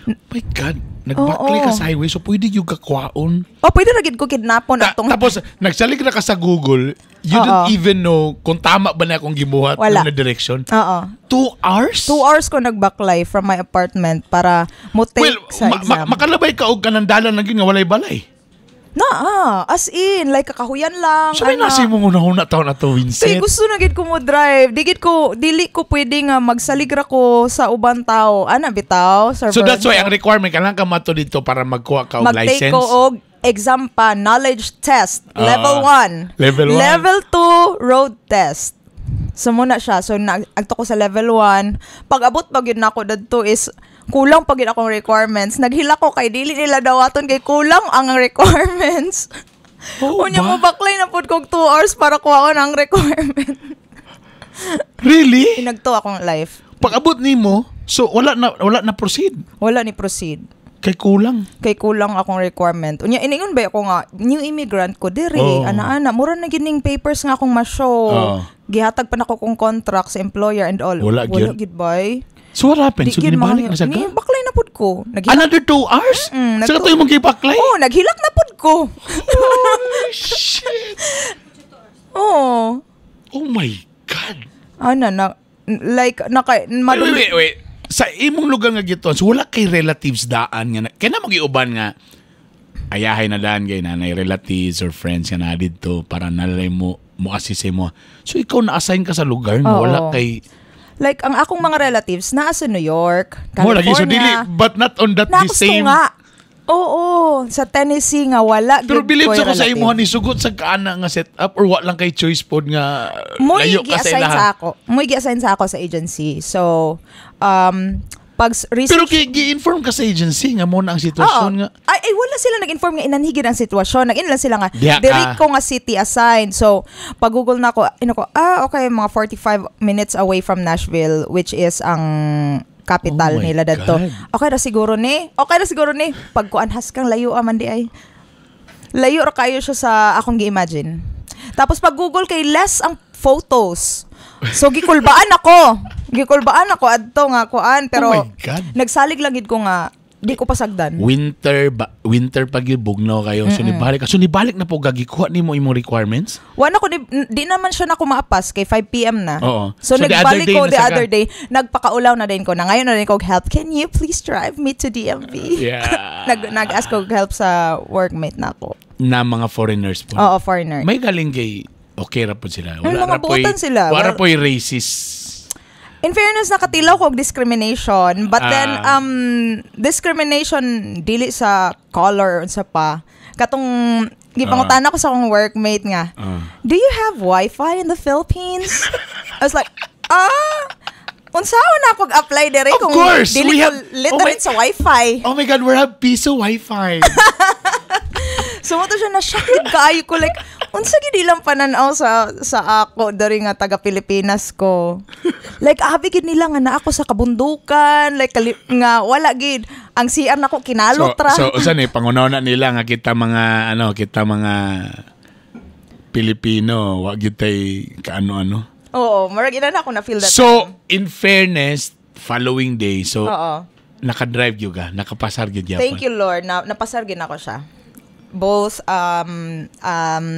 Speaker 1: My God, nagbaklay ka sa highway so pwede yung kakwaon.
Speaker 2: Oh, pwede ra gid ko kidnapon atong
Speaker 1: Tapos nagsalig na ka sa Google, you don't even know kung tama ba na akong gibuhat
Speaker 2: Wala.
Speaker 1: na direction.
Speaker 2: Oo.
Speaker 1: 2 hours?
Speaker 2: 2 hours ko nagbaklay from my apartment para mo take
Speaker 1: Well,
Speaker 2: sa exam.
Speaker 1: makalabay ka og kanang dalan lang gyud nga walay balay.
Speaker 2: Na, ah, as in, like kakahuyan lang.
Speaker 1: So may
Speaker 2: ana.
Speaker 1: nasi mong una-una taon na to,
Speaker 2: Kay
Speaker 1: Vincent.
Speaker 2: gusto na gid ko mo drive. Di gid ko dili ko pwede nga magsalig ra ko sa uban tao. Ana bitaw, Sir
Speaker 1: So that's why
Speaker 2: Bernardo.
Speaker 1: ang requirement kailangan ka mato dito para magkuha ka og
Speaker 2: Mag-take
Speaker 1: license.
Speaker 2: ko og exam pa, knowledge test, level 1.
Speaker 1: Level 1.
Speaker 2: Level 2 road test. So muna siya. So nagto ko sa level 1. Pag abot pa gyud nako dadto is kulang pa gyud akong requirements. Naghila ko kay dili nila dawaton kay kulang ang requirements.
Speaker 1: Oh,
Speaker 2: Unya
Speaker 1: ba?
Speaker 2: mo baklay na pud kog 2 hours para kuhaon ang requirement.
Speaker 1: Really?
Speaker 2: Inagto akong life.
Speaker 1: Pag abot nimo, so wala na proceed.
Speaker 2: Wala ni proceed.
Speaker 1: Kay kulang.
Speaker 2: Kay kulang akong requirement. Unya iningon ba ako nga new immigrant ko diri, ana-ana mura na gining papers nga akong ma-show. Gihatag pa nako kong contract sa employer and all.
Speaker 1: Wala
Speaker 2: Wala
Speaker 1: gyud.
Speaker 2: gyud bay.
Speaker 1: So what happened?
Speaker 2: Di
Speaker 1: So
Speaker 2: gyud
Speaker 1: ginibalik na
Speaker 2: mga-
Speaker 1: sa ka?
Speaker 2: Ni baklay na pud ko. Naghilak.
Speaker 1: Another 2 hours? Sa kato yung magibaklay?
Speaker 2: Oh, naghilak na pud ko.
Speaker 1: Oh, shit.
Speaker 2: Oh.
Speaker 1: Oh my God.
Speaker 2: Ana na like naka
Speaker 1: Wait,
Speaker 2: madum-
Speaker 1: wait, wait, wait. Sa imong lugar nga gituan, so wala kay relatives daan nga na, kaya na magiuban nga ayahay na daan kay nanay relatives or friends nga na didto para nalay mo mo assist mo. So ikaw na-assign ka sa lugar nga wala kay
Speaker 2: Like ang akong mga relatives naa sa New York,
Speaker 1: mo lagi so dili,
Speaker 2: California.
Speaker 1: but not on that the
Speaker 2: Naa
Speaker 1: same.
Speaker 2: nga. Oo, sa Tennessee nga wala
Speaker 1: Pero
Speaker 2: gyud
Speaker 1: believe
Speaker 2: ko'y
Speaker 1: sa ko sa
Speaker 2: relative.
Speaker 1: imo ni sugot sa kaana nga setup or wa lang kay choice pod nga
Speaker 2: Mo'y
Speaker 1: layo ka sa
Speaker 2: gi-assign
Speaker 1: ilaha.
Speaker 2: sa ako. Mo'y gi-assign sa ako sa agency. So, Pag research.
Speaker 1: Pero gi-inform ka sa agency nga mo na ang sitwasyon nga.
Speaker 2: Ay, ay, wala sila nag-inform nga inanhi gid ang sitwasyon. Nag lang sila nga
Speaker 1: Diha ka.
Speaker 2: Diri ko nga city assigned. So, pag Google na ako, ino ko, ah, okay, mga 45 minutes away from Nashville, which is ang capital
Speaker 1: Oh my
Speaker 2: nila dadto.
Speaker 1: God.
Speaker 2: Okay ra siguro ni. Okay ra siguro ni. Pag kuan haskang layo man di ay. Layo ra kayo siya sa akong gi-imagine. Tapos pag Google kay less ang photos. So gikulbaan ako. Gikulbaan ako adto nga kuan, pero
Speaker 1: Oh my God.
Speaker 2: nagsalig lang gid ko nga di ko pasagdan.
Speaker 1: Winter ba, winter pag yun, bugnaw kayo. So nibalik ka. So nibalik na po gagikuha nimo imong requirements.
Speaker 2: Wala ko di naman siya na kumaapas kay 5 PM na.
Speaker 1: Oo.
Speaker 2: So,
Speaker 1: So, the other
Speaker 2: nagbalik
Speaker 1: day
Speaker 2: ko
Speaker 1: na
Speaker 2: the
Speaker 1: sa ka-
Speaker 2: other day, nagpakaulaw na din ko na ngayon na din ko og help. Can you please drive me to DMV? Nag-ask ko og help sa workmate na ako.
Speaker 1: Na mga foreigners po.
Speaker 2: Oo, foreigner.
Speaker 1: May galing kay okay ra po sila.
Speaker 2: May mga
Speaker 1: ra po'y-
Speaker 2: buotan sila.
Speaker 1: Wala
Speaker 2: Well-
Speaker 1: po'y racist.
Speaker 2: In fairness, nakatilaw ko og discrimination, but then discrimination dili sa color unsa pa. Katong gipangutana ko sa akong workmate nga, "Do you have wifi in the Philippines?" I was like, "Ah, unsaon na ako apply dere
Speaker 1: Of
Speaker 2: kung
Speaker 1: course,
Speaker 2: dili
Speaker 1: we
Speaker 2: ko literate sa wifi?"
Speaker 1: Oh my God, we have piso wifi.
Speaker 2: So mo to siya na shock gid kaayo ko, like unsa gid ilang pananaw sa ako diri nga taga Pilipinas ko. Like abi gid nila nga naa ako sa kabundukan, like nga wala gid ang CR nako kinalot ra.
Speaker 1: So usa ni pangunaw na nila nga kita mga ano, kita mga Pilipino, wa gyud tay kaano-ano.
Speaker 2: Oo, murag ina na ako na feel that
Speaker 1: So,
Speaker 2: time.
Speaker 1: in fairness, following day, so naka-drive gyud ka, nakapasar gyud gyapon.
Speaker 2: Thank you, Lord, na napasar gid nako siya. Both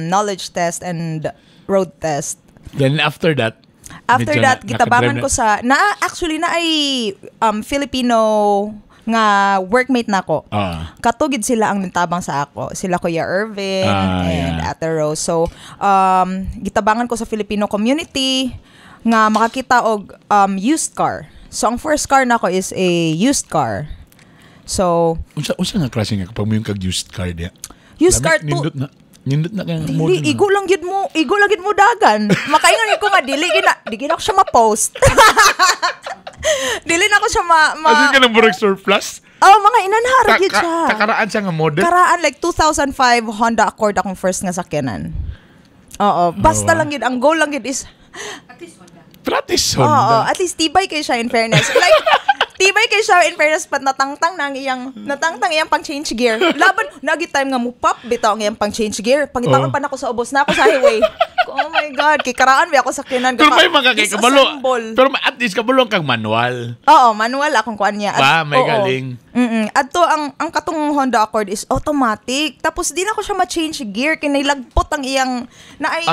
Speaker 2: knowledge test and road test.
Speaker 1: Then after that,
Speaker 2: After
Speaker 1: medyo
Speaker 2: that, gitabangan
Speaker 1: nakadrive
Speaker 2: ko sa na actually na ay Filipino nga workmate nako. Katugid sila ang nitabang sa ako. Sila Kuya Irvin and Ate Rose. So, gitabangan ko sa Filipino community nga makakita og used car. So, ang first car nako is a used car. So,
Speaker 1: Unsa nga klase nga kapag mo yung kag used car diya?
Speaker 2: Used
Speaker 1: Lami,
Speaker 2: car to
Speaker 1: Nindot na. Nindot na kay
Speaker 2: Dili, igo lang gid mo dagan. Makaingon ko nga dili gina, di gina ako siya ma-post. Dili na ako siya ma
Speaker 1: As in ka ng murag surplus?
Speaker 2: Oh, mga inanhara gyud siya.
Speaker 1: Kakaraan siya nga model?
Speaker 2: Karaan, like 2005 Honda Accord akong first nga sakyanan. Oo, basta lang yun. Ang goal lang yun is
Speaker 1: Pratis
Speaker 2: Oo,
Speaker 1: Honda.
Speaker 2: at least tibay kay siya, in fairness. Like, tibay kay siya, in fairness, pat natangtang iyang pang change gear. Laban, nagi time nga mo pop, bitaw ang iyang pang change gear. Pangitaon pa nako sa ubos na ako sa highway. Oh my God, kikaraan ba ako sa kinan.
Speaker 1: Pero may mga kay kabalo.
Speaker 2: Disassemble.
Speaker 1: Pero at least kabalo kang manual.
Speaker 2: Oo, manual akong kuan niya.
Speaker 1: Ba, may
Speaker 2: oo.
Speaker 1: galing.
Speaker 2: Adto ang katong Honda Accord is automatic. Tapos di na ko siya ma-change gear kay nilagpot ang iyang na ay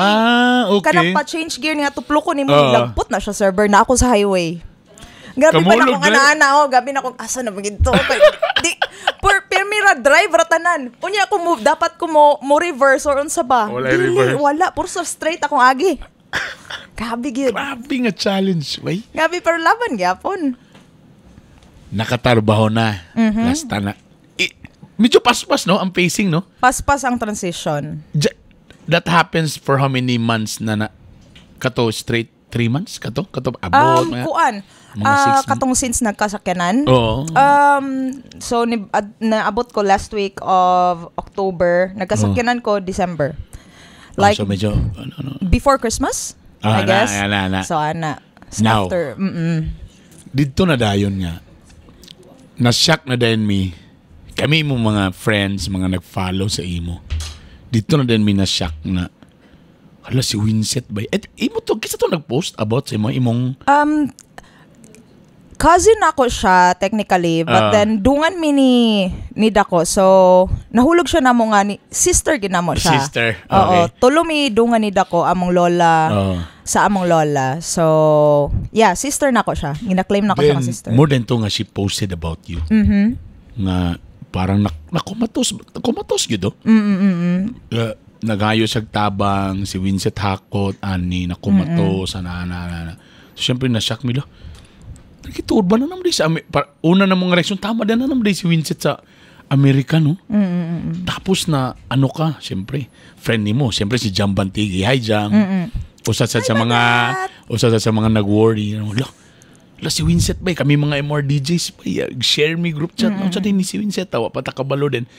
Speaker 2: kanang pa-change gear nga tuplo ko nimo, nilagpot na siya server na ako sa highway. Grabe pa na
Speaker 1: Kamulog
Speaker 2: akong
Speaker 1: na.
Speaker 2: ana-ana, oh, gabi na akong asa na magid to. Kay di por pirmira drive ra tanan. Unya ako move, dapat ko mo reverse or unsa ba?
Speaker 1: Wala
Speaker 2: Dili,
Speaker 1: reverse.
Speaker 2: wala, puro sa straight akong agi. Grabe gyud.
Speaker 1: Grabe nga challenge, wey.
Speaker 2: Grabe, pero laban gyapon.
Speaker 1: Nakatarbaho na. Last na. Medyo paspas, no? Ang pacing, no?
Speaker 2: Paspas ang transition.
Speaker 1: That happens for how many months na kato straight 3 months kato kato abot mga-
Speaker 2: Kuan.
Speaker 1: mga 6 months.
Speaker 2: Katong since nagkasakyanan.
Speaker 1: Oo.
Speaker 2: So naabot ko last week of October, nagkasakyanan ko December. Like
Speaker 1: Oh, so medyo ano, ano.
Speaker 2: before Christmas,
Speaker 1: Ah,
Speaker 2: I guess.
Speaker 1: na, na.
Speaker 2: So ana. So,
Speaker 1: Now.
Speaker 2: after,
Speaker 1: Dito na dayon nga na-shock na din mi kami mo mga friends, mga nag-follow sa imo. Dito na din mi na-shock na hala, si Winset ba et imo to, kisa to nag-post about sa imo imong
Speaker 2: Cousin ako siya technically, but then dungan mi ni Dako. So nahulog siya namo nga ni sister ginamo siya.
Speaker 1: Sister,
Speaker 2: Oo,
Speaker 1: okay.
Speaker 2: tulo mi dungan ni Dako, among lola sa among lola. So yeah, sister nako siya. Gina-claim nako siya
Speaker 1: Then,
Speaker 2: nga sister.
Speaker 1: more than to nga she posted about you. Nga parang na-comatose, comatose gyud oh. Nagayo siya tabang si Winset Hakot ani na comatose ana ana ana, ana. So syempre na-shock mi lo. Nakituod ba na naman di sa una na mong reaksyon, tama din na naman di si Winset sa Amerika, no? Tapos na ano ka, syempre, friend ni mo, syempre si Jam Bantigi. Hi, Jam. Usa sa mga
Speaker 2: Banat!
Speaker 1: usa sa mga nag-worry, ano, lo. La, si Winset ba, kami mga MRDJs ba, share mi group chat. Mm-hmm. Unsa ni si Winset, wa pa ta kabalo din.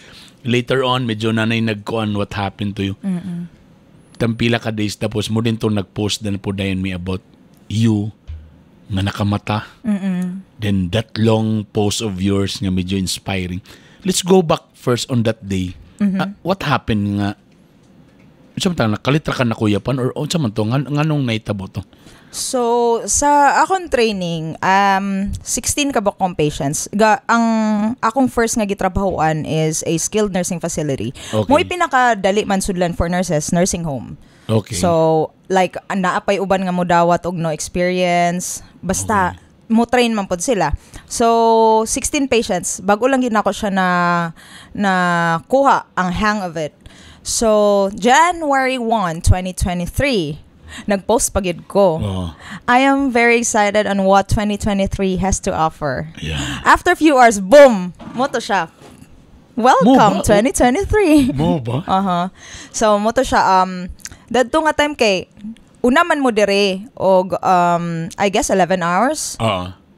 Speaker 1: Later on, medyo nanay nagkuan what happened to you. Tampila ka days, tapos mo din to nag-post din po dayon mi about you nga nakamata. Then that long post of yours nga medyo inspiring. Let's go back first on that day. Ah, what happened nga unsa man ta, nakalit ra ka na kuyapan or unsa man to nga nganong nahitabo to?
Speaker 2: So, sa akong training, 16 ka akong patients. Ang akong first nga gitrabahoan is a skilled nursing facility. Mo'y pinakadali man sudlan for nurses, nursing home. So, like, naa pay uban nga modawat og no experience. Basta, mo train man pod sila. So, 16 patients. Bago lang gid nako siya na na kuha ang hang of it. So, January 1, 2023, nag-post pa gyud ko. I am very excited on what 2023 has to offer. After a few hours, boom! Mao to siya. Welcome
Speaker 1: Mo ba?
Speaker 2: 2023.
Speaker 1: Mo ba?
Speaker 2: Aha. So mo to siya, dadto nga time kay una man mo dire og I guess 11 hours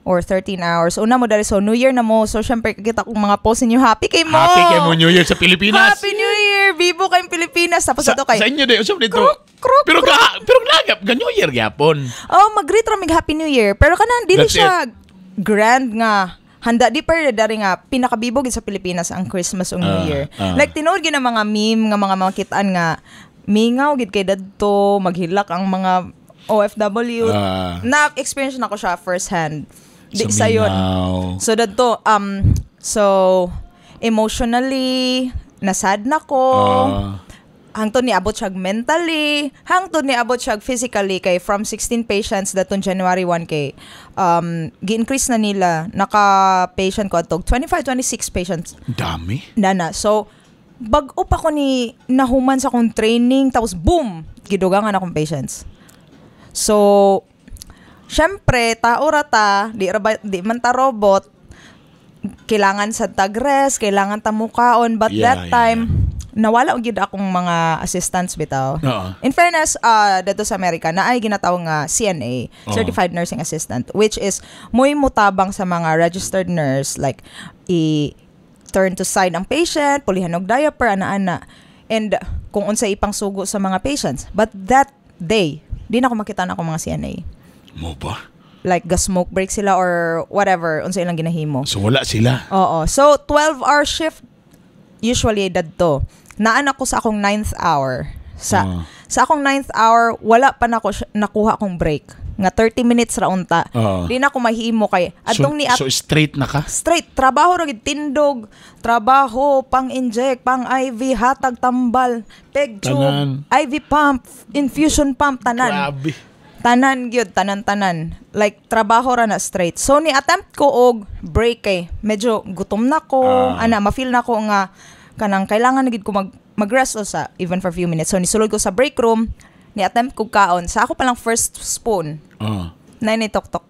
Speaker 2: or 13 hours. Una mo dire, so New Year na mo. So syempre kita kong mga post ninyo, happy kay mo.
Speaker 1: Happy kay mo New Year sa Pilipinas.
Speaker 2: Happy New Year. Bibo kayong Pilipinas. Tapos
Speaker 1: Sa,
Speaker 2: ato kay
Speaker 1: sa inyo din, unsa man dito?
Speaker 2: Kruk, kruk,
Speaker 1: Pero ka, pero lagap ga New Year gyapon.
Speaker 2: Oh, mag-greet ra mig Happy New Year. Pero kanang dili
Speaker 1: That's
Speaker 2: siya grand nga handa, di pa dari nga pinakabibo gid sa Pilipinas ang Christmas ug New Year. Like tinuod gid ang mga meme nga mga makitaan nga mingaw gid kay dadto, maghilak ang mga OFW. Na experience na ko siya first hand. Di
Speaker 1: Sa
Speaker 2: sayon.
Speaker 1: mingaw.
Speaker 2: So dadto, so emotionally nasad na ko. Hangtod niabot siya mentally, hangtod niabot siya physically kay from 16 patients datong January 1 kay gi-increase na nila, naka-patient ko atog 25 26 patients
Speaker 1: Dami.
Speaker 2: na. So bag-o pa ko ni nahuman sa akong training, tapos boom, gidugangan akong patients. So syempre tao ra ta, di ra ba, di man ta robot, kailangan sa tag-rest, kailangan ta mukaon, but that time nawala og gyud akong mga assistants bitaw. In fairness, dito sa Amerika, na ay ginatawag nga CNA, Certified Nursing Assistant, which is mo'y mutabang sa mga registered nurse, like i turn to side ang patient, pulihan og diaper, ana-ana. And kung unsa ipang sugo sa mga patients. But that day, di na ako makita na akong mga CNA.
Speaker 1: Mo ba?
Speaker 2: Like, ga smoke break sila or whatever, unsa ilang ginahimo.
Speaker 1: So wala sila.
Speaker 2: Oo. So, 12-hour shift, usually, dadto. Naan ako sa akong ninth hour. Sa Sa akong ninth hour, wala pa nako nakuha akong break. Nga 30 minutes ra unta. Di na ako mahimo kay
Speaker 1: So,
Speaker 2: adtong ni
Speaker 1: so straight na ka?
Speaker 2: Straight trabaho ra gid, tindog, trabaho, pang-inject, pang IV, hatag tambal, peg tube,
Speaker 1: Tanan.
Speaker 2: IV pump, infusion pump, tanan.
Speaker 1: Grabe.
Speaker 2: Tanan gyud, tanan-tanan. Like trabaho ra na straight. So ni attempt ko og break kay medyo gutom na ko, ana ma-feel na ko nga kanang kailangan na gid ko mag-rest sa even for few minutes. So nisulod ko sa break room, ni attempt ko kaon. Sa ako pa lang first spoon, na ni tok tok.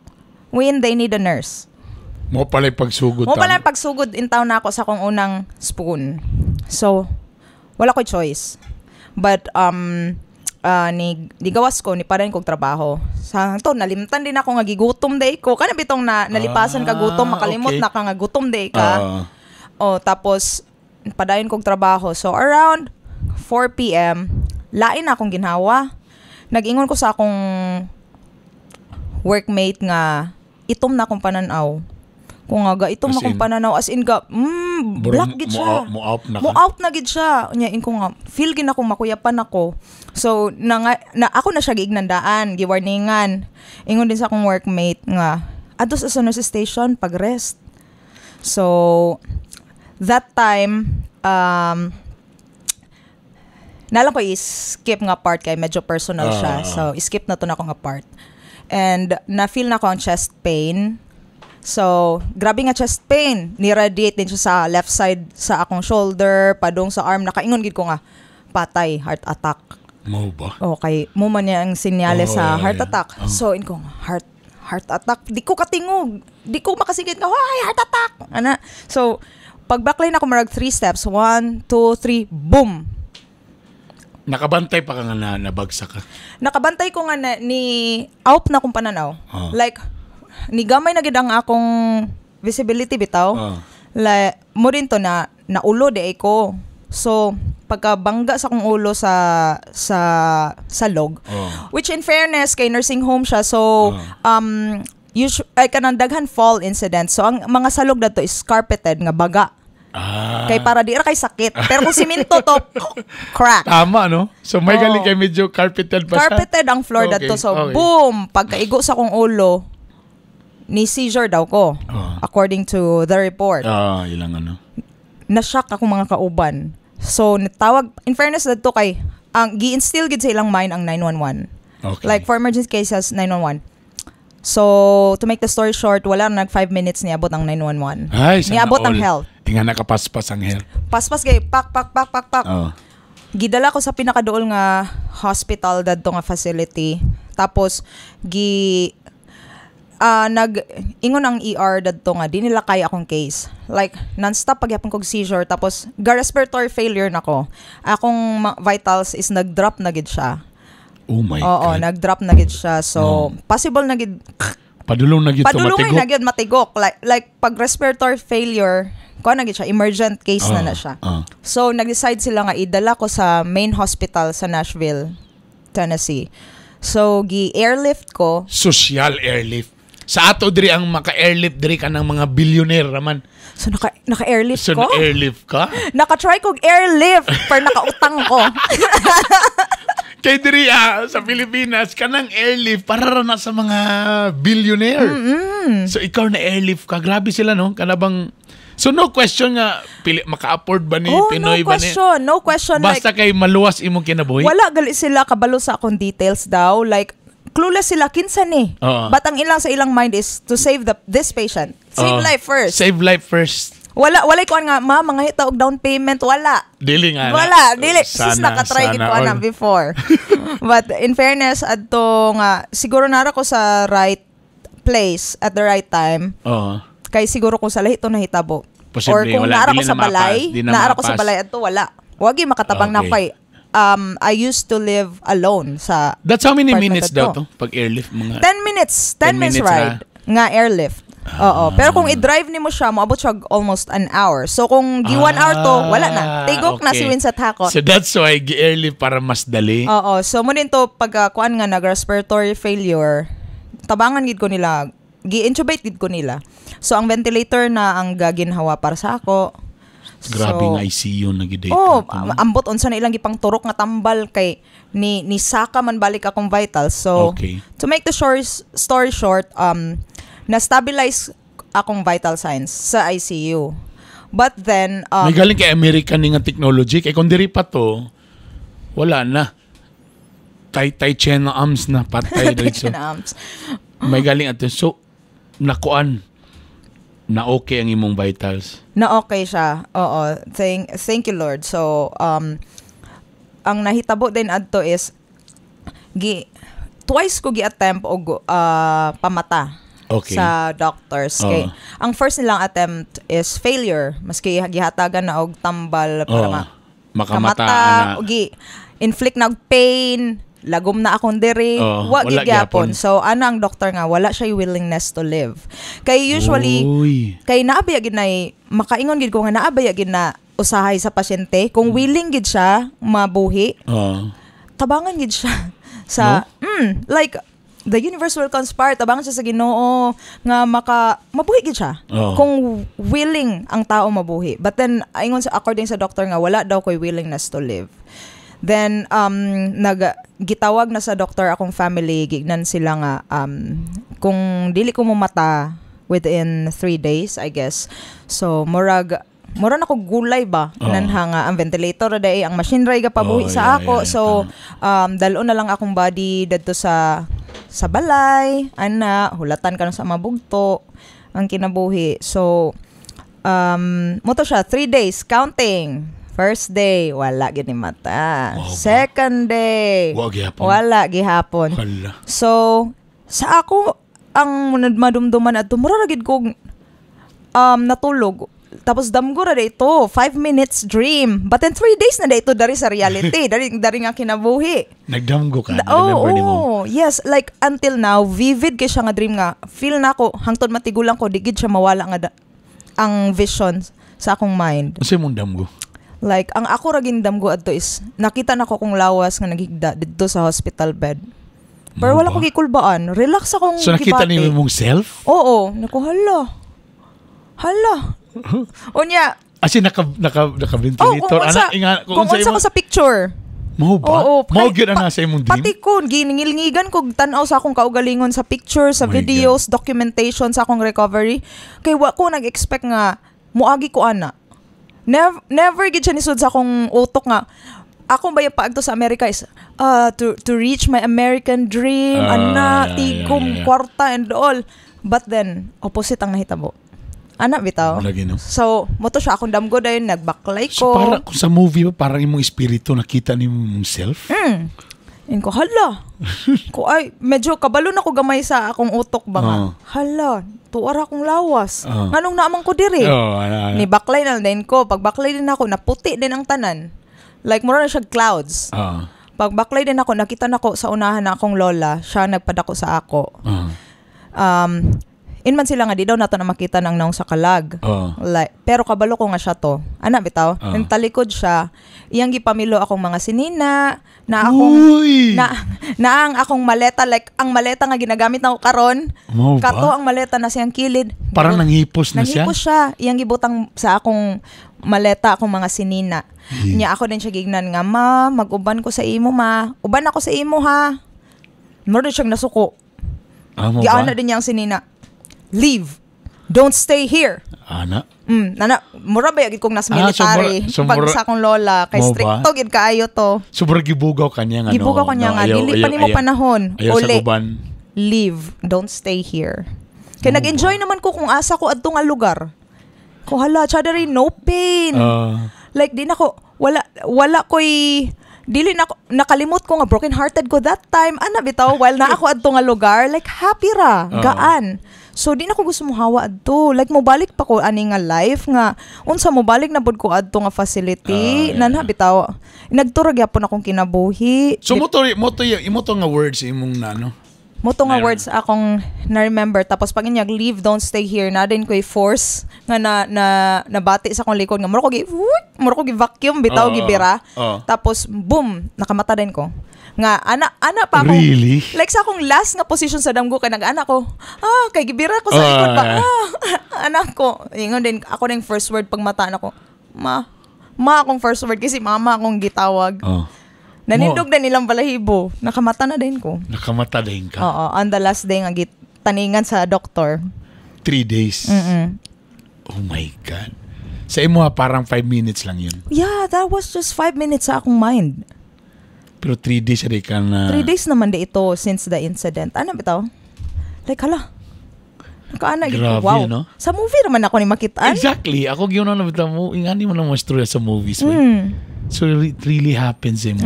Speaker 2: When they need a nurse.
Speaker 1: Mo pala pagsugod.
Speaker 2: Mo pala pagsugod in town na ako sa akong unang spoon. So, wala ko'y choice. But, ni gawas ko, ni padayon kog trabaho. Sa to, nalimtan din ako nga gigutom day ko. Kana bitong na, nalipasan ka gutom, makalimot na ka nga gutom day ka. Oh, tapos, padayon kog trabaho. So, around 4 p.m., lain na akong ginhawa. Nag-ingon ko sa akong workmate nga itom na akong pananaw. Kung nga ga itom
Speaker 1: As
Speaker 2: akong
Speaker 1: in?
Speaker 2: pananaw, as in ga black gid siya.
Speaker 1: Mo out na ka?
Speaker 2: Mo out na gid siya. Unya in ko nga feel gid akong makuyapan ako. So na, nga, na ako na siya giignandaan, giwarningan. Ingon din sa akong workmate nga adto sa nurse station pag rest. So that time, nalang ko i-skip nga part kay medyo personal siya. So skip na to na ako nga part. And na-feel na ko ang chest pain. So, grabe nga chest pain. Ni-radiate din siya sa left side sa akong shoulder, padung sa arm. Nakaingon gid ko nga, patay, heart attack.
Speaker 1: Mo ba?
Speaker 2: Okay, mo man niya ang sinyales sa heart attack. So, in ko, heart attack. Di ko katingog. Di ko makasigit nga, ay, heart attack. Ana. So, pag backline ako, marag three steps. One, two, three, boom.
Speaker 1: Nakabantay pa ka nga na nabagsak ka.
Speaker 2: Nakabantay ko nga na, ni out na akong pananaw. Like, Ni gamay na gid ang akong visibility bitaw. La, mo rin to na naulo di ay ko. So, pagkabangga sa akong ulo sa salog, which in fairness kay nursing home siya, so ay kanang daghan fall incident. So ang mga salog dato is carpeted nga baga. Kay para di ra kay sakit. Pero kung simento to, crack.
Speaker 1: Tama, no? So may
Speaker 2: Oo.
Speaker 1: Galing kay medyo carpeted pa siya.
Speaker 2: Carpeted ang floor dato. So boom, pagkaigo sa akong ulo, ni seizure daw ko. According to the report.
Speaker 1: Ah, ilang ano.
Speaker 2: Na-shock akong mga kauban. So nitawag, in fairness dadto kay ang gi-instill gid sa ilang mind ang 911. Like for emergency cases, 911. So to make the story short, wala na nag 5 minutes niabot ang 911.
Speaker 1: Ay, sana
Speaker 2: Niabot ang
Speaker 1: all.
Speaker 2: health.
Speaker 1: Tinga nakapaspas ang health.
Speaker 2: Paspas kay pak pak pak pak pak. Gidala ko sa pinakaduol nga hospital dadto nga facility. Tapos gi nag ingon ang ER dadto nga di nila kaya akong case. Like non-stop pagyapon kog seizure, tapos ga respiratory failure na ko. Akong vitals is nag-drop na gid siya.
Speaker 1: Oh my
Speaker 2: Oo,
Speaker 1: God.
Speaker 2: Nag-drop na gid siya. So possible na gid
Speaker 1: Padulong na gid to
Speaker 2: padulungay
Speaker 1: matigok.
Speaker 2: Na gid matigok. Like pag respiratory failure, kuha na gid siya, emergent case na na siya. So nag-decide sila nga idala ko sa main hospital sa Nashville, Tennessee. So gi-airlift ko.
Speaker 1: Social airlift. Sa ato diri, ang maka-airlift diri ka ng mga billionaire raman.
Speaker 2: So naka-airlift
Speaker 1: So
Speaker 2: ko.
Speaker 1: na-airlift ka?
Speaker 2: Naka-try kog airlift pero nakautang ko.
Speaker 1: Kay diri sa Pilipinas, kanang airlift para ra na sa mga billionaire. So ikaw na airlift ka, grabe sila, no? Kanabang. So no question nga pili maka-afford ba ni
Speaker 2: Oh,
Speaker 1: Pinoy
Speaker 2: no
Speaker 1: ba ni?
Speaker 2: question. No question.
Speaker 1: Basta
Speaker 2: Like,
Speaker 1: kay maluwas imong kinabuhi.
Speaker 2: wala gali sila kabalo sa akong details daw. Like, clueless sila kinsa ni.
Speaker 1: Oo.
Speaker 2: But ang ilang sa ilang mind is to save the this patient. Save
Speaker 1: Oo.
Speaker 2: life first.
Speaker 1: Save life first.
Speaker 2: Wala walay kuan nga, "Ma, mga hita og down payment," wala.
Speaker 1: Dili nga na.
Speaker 2: Wala, dili. Sus,
Speaker 1: Sana,
Speaker 2: nakatry gid
Speaker 1: sana
Speaker 2: ko ana
Speaker 1: all.
Speaker 2: before. But in fairness, adto nga siguro nara ko sa right place at the right time. Kay siguro kung sa lahi to nahitabo.
Speaker 1: Posible,
Speaker 2: Or kung
Speaker 1: wala,
Speaker 2: naara
Speaker 1: dili
Speaker 2: ko sa
Speaker 1: na mapas,
Speaker 2: balay,
Speaker 1: di na
Speaker 2: naara ko sa
Speaker 1: mapas.
Speaker 2: balay adto, wala. Wagi makatabang na kay I used to live alone sa
Speaker 1: That's how many
Speaker 2: apartment
Speaker 1: minutes daw
Speaker 2: adto.
Speaker 1: to pag airlift, mga
Speaker 2: 10 minutes, 10
Speaker 1: 10
Speaker 2: minutes
Speaker 1: minutes
Speaker 2: ride nga airlift. Oo. Pero kung i-drive nimo siya, moabot siya og almost an hour. So kung gi 1 hour to, wala na. Tigok na si Winsat Hakot.
Speaker 1: So that's why gi-airlift para mas dali.
Speaker 2: Oo. So mo din to pag kuan nga nag-respiratory failure, tabangan gid ko nila, gi-intubate gid ko nila. So ang ventilator na ang gaginhawa para sa ako.
Speaker 1: Grabe
Speaker 2: So,
Speaker 1: nga ICU na gid.
Speaker 2: Oh, ambot unsa na ilang gipang turok nga tambal kay ni saka man balik akong vitals. So to make the story short, na-stabilize akong vital signs sa ICU. But then
Speaker 1: May galing kay American ni nga technology kay kung diri pa to, wala na. Tay tay chen arms na, patay diretso.
Speaker 2: Arms.
Speaker 1: May galing ato. So nakuan na okay ang imong vitals.
Speaker 2: Na okay siya. Oo. Thank you, Lord. So ang nahitabo din adto is gi twice ko gi-attempt og pamata sa doctors. Kay ang first nilang attempt is failure. Maski gihatagan na og tambal para
Speaker 1: Makamata
Speaker 2: kamata,
Speaker 1: ana.
Speaker 2: og gi inflict na og pain, lagom na akong diri,
Speaker 1: Oo,
Speaker 2: wa
Speaker 1: wala
Speaker 2: gid gyapon.
Speaker 1: gyapon.
Speaker 2: So ana ang doctor nga wala siya willingness to live. Kay usually
Speaker 1: Uy.
Speaker 2: kay naabaya gid na, makaingon gid ko nga naabaya gid na usahay sa pasyente kung willing gid siya mabuhi, tabangan gid siya sa like the universe will conspire, tabangan siya sa Ginoo nga maka mabuhi gid siya kung willing ang tao mabuhi. But then ingon sa according sa doctor nga wala daw koy willingness to live. Then nag gitawag na sa doctor akong family, gignan sila nga kung dili ko mumata within 3 days, I guess. So murag mura na ko gulay ba nanha nga ang ventilator ra diay, ang machine ra gapabuhi sa ako. So dalon na lang akong body dadto sa balay ana, hulatan ka na sa mabugto ang kinabuhi. So mo to siya, 3 days counting. First day, wala gid ni mata. Second day,
Speaker 1: Wa gihapon.
Speaker 2: wala gihapon.
Speaker 1: Hala.
Speaker 2: So sa ako ang madumduman adto, mura ra gid kog natulog. Tapos damgo ra ito, 5 minutes dream. But then 3 days na ito dari sa reality, dari dari nga kinabuhi.
Speaker 1: Nagdamgo ka,
Speaker 2: Oh,
Speaker 1: remember nimo?
Speaker 2: Oh, yes, like until now vivid kay siya nga dream nga feel na ako hangtod matigulang ko di gid siya mawala nga ang vision sa akong mind.
Speaker 1: Unsa imong damgo?
Speaker 2: Like ang ako ra gindamgo adto is nakita nako kong lawas nga naghigda didto sa hospital bed. Pero
Speaker 1: Mo
Speaker 2: wala
Speaker 1: ba?
Speaker 2: ko gikulbaan. Relax akong
Speaker 1: So nakita
Speaker 2: gibati.
Speaker 1: nimo imong self?
Speaker 2: Oo, nako, hala. Hala. Unya,
Speaker 1: As in, naka, naka, naka
Speaker 2: oh,
Speaker 1: ventilator.
Speaker 2: kung unsa,
Speaker 1: Ana, inga,
Speaker 2: kung unsa ko sa picture.
Speaker 1: Mao ba?
Speaker 2: Oo,
Speaker 1: Mao
Speaker 2: kay-
Speaker 1: gyud ana sa imong dream?
Speaker 2: Pati ko, giningilngigan ko tan-aw sa akong kaugalingon sa picture, sa
Speaker 1: Oh my
Speaker 2: videos, documentation sa akong recovery. Kay wa ko nag-expect nga muagi ko ana. Never, never gid siya nisud sa akong utok nga akong ba yung paagto sa Amerika is to reach my American dream, ana, tigom, kwarta and all. But then, opposite ang nahitabo. Ana bitaw.
Speaker 1: Lagi, no?
Speaker 2: So, mo to siya akong damgo dayon, nagbaklay
Speaker 1: So
Speaker 2: ko.
Speaker 1: para kung sa movie ba, parang imong espiritu nakita nimo imong self?
Speaker 2: Yun ko, hala. Ko, ay, medyo kabalo na ko gamay sa akong utok ba nga.
Speaker 1: Oo.
Speaker 2: Hala, tuara akong lawas.
Speaker 1: Oo.
Speaker 2: Nganong naman ko diri?
Speaker 1: Oh, ana, ana.
Speaker 2: Ni baklay na din ko. Pag baklay din ako, naputi din ang tanan. Like, mura na siya clouds. Pag baklay din ako, nakita na ko sa unahan na akong lola, siya nagpadako sa ako. In man sila nga di daw nato na makita ng naong sa kalag. Like, pero kabalo ko nga siya to. Ana bitaw, Nang talikod siya, iyang gipamilo akong mga sinina, na akong
Speaker 1: Uy!
Speaker 2: na na ang akong maleta, like ang maleta nga ginagamit nako karon.
Speaker 1: Mao ba?
Speaker 2: Kato ang maleta na siyang kilid.
Speaker 1: Parang nanghipos na siya?
Speaker 2: Nanghipos siya. Iyang gibutang sa akong maleta akong mga sinina. Nya ako din siya gignan nga, "Ma, mag-uban ko sa imo, ma. Uban ako sa imo ha." Mura din siyang nasuko.
Speaker 1: Ah, mo ba?
Speaker 2: Giana din niya ang sinina. "Leave. Don't stay here."
Speaker 1: Ana.
Speaker 2: Nana, mura ba gid kong nas
Speaker 1: Ah, so
Speaker 2: military
Speaker 1: so
Speaker 2: pag sa akong lola kay
Speaker 1: Mo ba?
Speaker 2: stricto gid kaayo to.
Speaker 1: So mura gibugaw kanya nga, no?
Speaker 2: Gibugaw ko niya
Speaker 1: No,
Speaker 2: nga dili pa nimo panahon.
Speaker 1: Ayaw sa
Speaker 2: Uli.
Speaker 1: uban.
Speaker 2: Leave. Don't stay here. Kay nag-enjoy naman ko kung asa ko adto nga lugar. Ko hala, chadari no pain. Like di na ko wala wala ko'y dili na ko, nakalimot ko nga broken hearted ko that time, ana bitaw, while na ako adto nga lugar, like happy ra, gaan. So di na ko gusto mohawa adto, like mobalik pa ko ani nga life nga unsa, mobalik na pud ko adto nga facility. Nana bitaw, nagturag gyapon akong kinabuhi.
Speaker 1: So mo to nga words imong na ano?
Speaker 2: Mo to nga
Speaker 1: Meron.
Speaker 2: words akong na-remember. Tapos pag inyag, "Leave, don't stay here," na din ko'y force nga na, na, nabati sa akong likod nga mura ko gi whoop, mura ko gi vacuum bitaw, gibira. Tapos boom, nakamata din ko. Nga ana ana pa ako.
Speaker 1: Really?
Speaker 2: Like sa akong last nga position sa damgo kay nag-ana ko. Ah, kay gibira ko sa likod pa. Ah, anak ko. Ingon din ako ning first word pag mata na ko. "Ma." Ma akong first word kasi mama akong gitawag. Nanindog na nilang balahibo. Nakamata na din ko.
Speaker 1: Nakamata din ka.
Speaker 2: Oo, on the last day nga gitaningan sa doktor.
Speaker 1: 3 days. Oh my God. Sa imo ha, parang 5 minutes lang yun.
Speaker 2: Yeah, that was just 5 minutes sa akong mind.
Speaker 1: Pero 3 days rin ka na.
Speaker 2: 3 days naman di ito since the incident. Ano bitaw? Like, hala. Nakaana gid ko.
Speaker 1: Grabe,
Speaker 2: Wow.
Speaker 1: no?
Speaker 2: Sa movie naman ako ni makitaan.
Speaker 1: Exactly. Ako gyud na bitaw mo, ingani mo na mo istorya sa movies, man. So it really happens sa imo.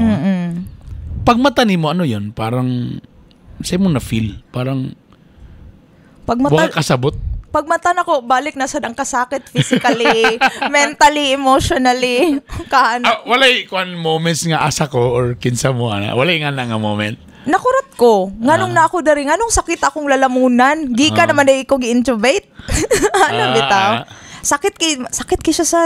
Speaker 1: Pag mata nimo, ano yun? Parang sa imo na feel, parang
Speaker 2: Pag
Speaker 1: wala
Speaker 2: mata,
Speaker 1: kasabot.
Speaker 2: Pag mata nako, balik na sad ang kasakit physically, mentally, emotionally. Kaano.
Speaker 1: Ah, walay kuan moments nga asa ko or kinsa mo ana. Walay nga na nga moment.
Speaker 2: Nakurot ko. Nganong na ako dari, nganong sakit akong lalamunan. Gika naman dai ko gi-intubate. Ano bitaw? Sakit kay siya sa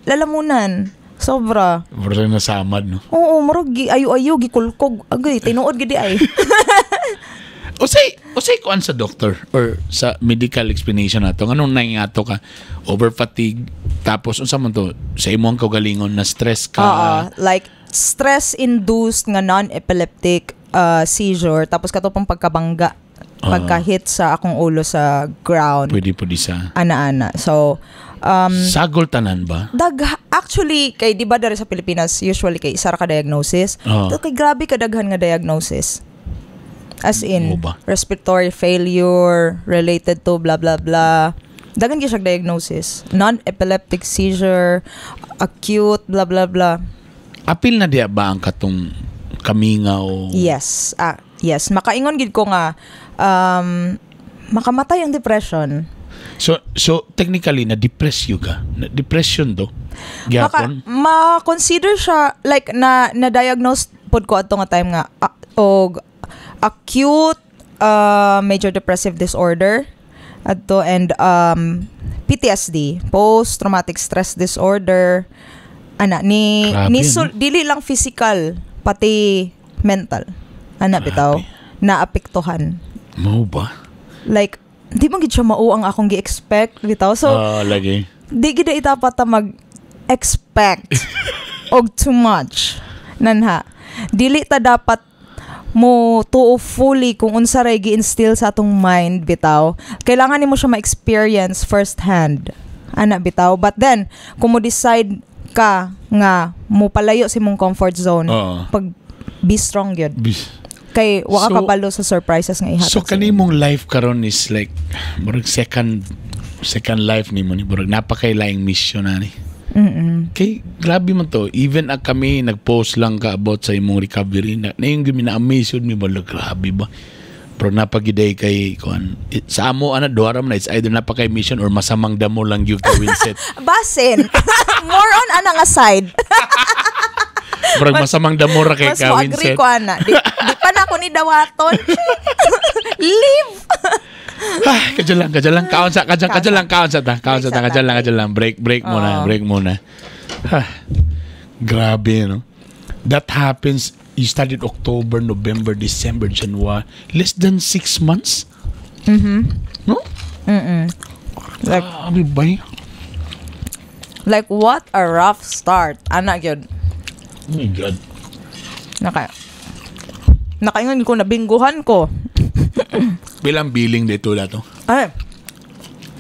Speaker 2: lalamunan. Sobra.
Speaker 1: Mura nasamad, no.
Speaker 2: Oo, murag gi ayo-ayo gikulkog. Agay, tinuod gid ay.
Speaker 1: Usay kuan sa doctor or sa medical explanation nato. Nganong nangingato ka over fatigue, tapos unsa man to sa imong kaugalingon na stress ka?
Speaker 2: Oo, like stress induced nga non-epileptic seizure, tapos kato pang pagkabangga, pagka-hit sa akong ulo sa ground.
Speaker 1: Pwede po di sa
Speaker 2: Ana-ana. So,
Speaker 1: sagol tanan ba?
Speaker 2: Dag actually kay di ba diri sa Pilipinas usually kay isa ra ka diagnosis. To kay grabe kadaghan nga diagnosis. As in
Speaker 1: Mo ba?
Speaker 2: respiratory failure related to blah blah blah. Daghan gyud siya diagnosis. Non-epileptic seizure, acute blah blah blah.
Speaker 1: Apil na diya ba ang katong kamingaw?
Speaker 2: Yes. Ah, yes, makaingon gid ko nga makamatay ang depression.
Speaker 1: So technically na depress you ka. Na depression do.
Speaker 2: Maka,
Speaker 1: Gyapon.
Speaker 2: Ma-consider siya like na na-diagnose pod ko adto nga time nga og acute major depressive disorder adto and PTSD, post traumatic stress disorder, ana ni.
Speaker 1: Grabe,
Speaker 2: Ni
Speaker 1: no?
Speaker 2: dili lang physical, pati mental ana bitaw naapektuhan.
Speaker 1: Mao ba?
Speaker 2: Like di man gid siya mao ang akong gi-expect bitaw, so
Speaker 1: Ah, lagi.
Speaker 2: di gid dapat ta mag expect og too much nanha. Dili ta dapat mo tuo fully kung unsa ray gi-instill sa atong mind bitaw. Kailangan nimo siya ma-experience first hand ana bitaw. But then kung mo decide ka nga mo palayo sa imong comfort zone, pag be strong gyud kay wa ka kabalo sa surprises nga ihatag
Speaker 1: So
Speaker 2: sa imo.
Speaker 1: Kanimong life karon is like murag second life nimo ni, murag napakailaing mission ani. Kay grabe man to. Even ang kami nag-post lang ka about sa imong recovery na na yung na-amaze yun mi ba, grabe ba. Pero napagiday kay kuan sa amo ana, duha ra man na. It's either napakay mission or masamang damo lang yung ka Winset.
Speaker 2: Basin more on ana nga side.
Speaker 1: Murag masamang damo ra kay
Speaker 2: Mas
Speaker 1: ka
Speaker 2: mo agree
Speaker 1: Winset.
Speaker 2: ko ana. Di pa na ako ni dawaton. Leave.
Speaker 1: Ah, kadyo lang, kadyo lang. Kaon sa, kadyo, kadyo lang, kaon sa ta. Kaon sa ta,
Speaker 2: Break sa
Speaker 1: kadyo
Speaker 2: ta.
Speaker 1: lang, kadyo lang. Break, break muna,
Speaker 2: Oo.
Speaker 1: Break muna. Ah, grabe, no? That happens, you started October, November, December, January. Less than 6 months? Mm-hmm. No?
Speaker 2: Like
Speaker 1: Grabe ba?
Speaker 2: Like what a rough start. Ana gyud.
Speaker 1: Oh my God.
Speaker 2: Nakaingon ko, nabingguhan ko.
Speaker 1: Bilang billing dito dato?
Speaker 2: Ay,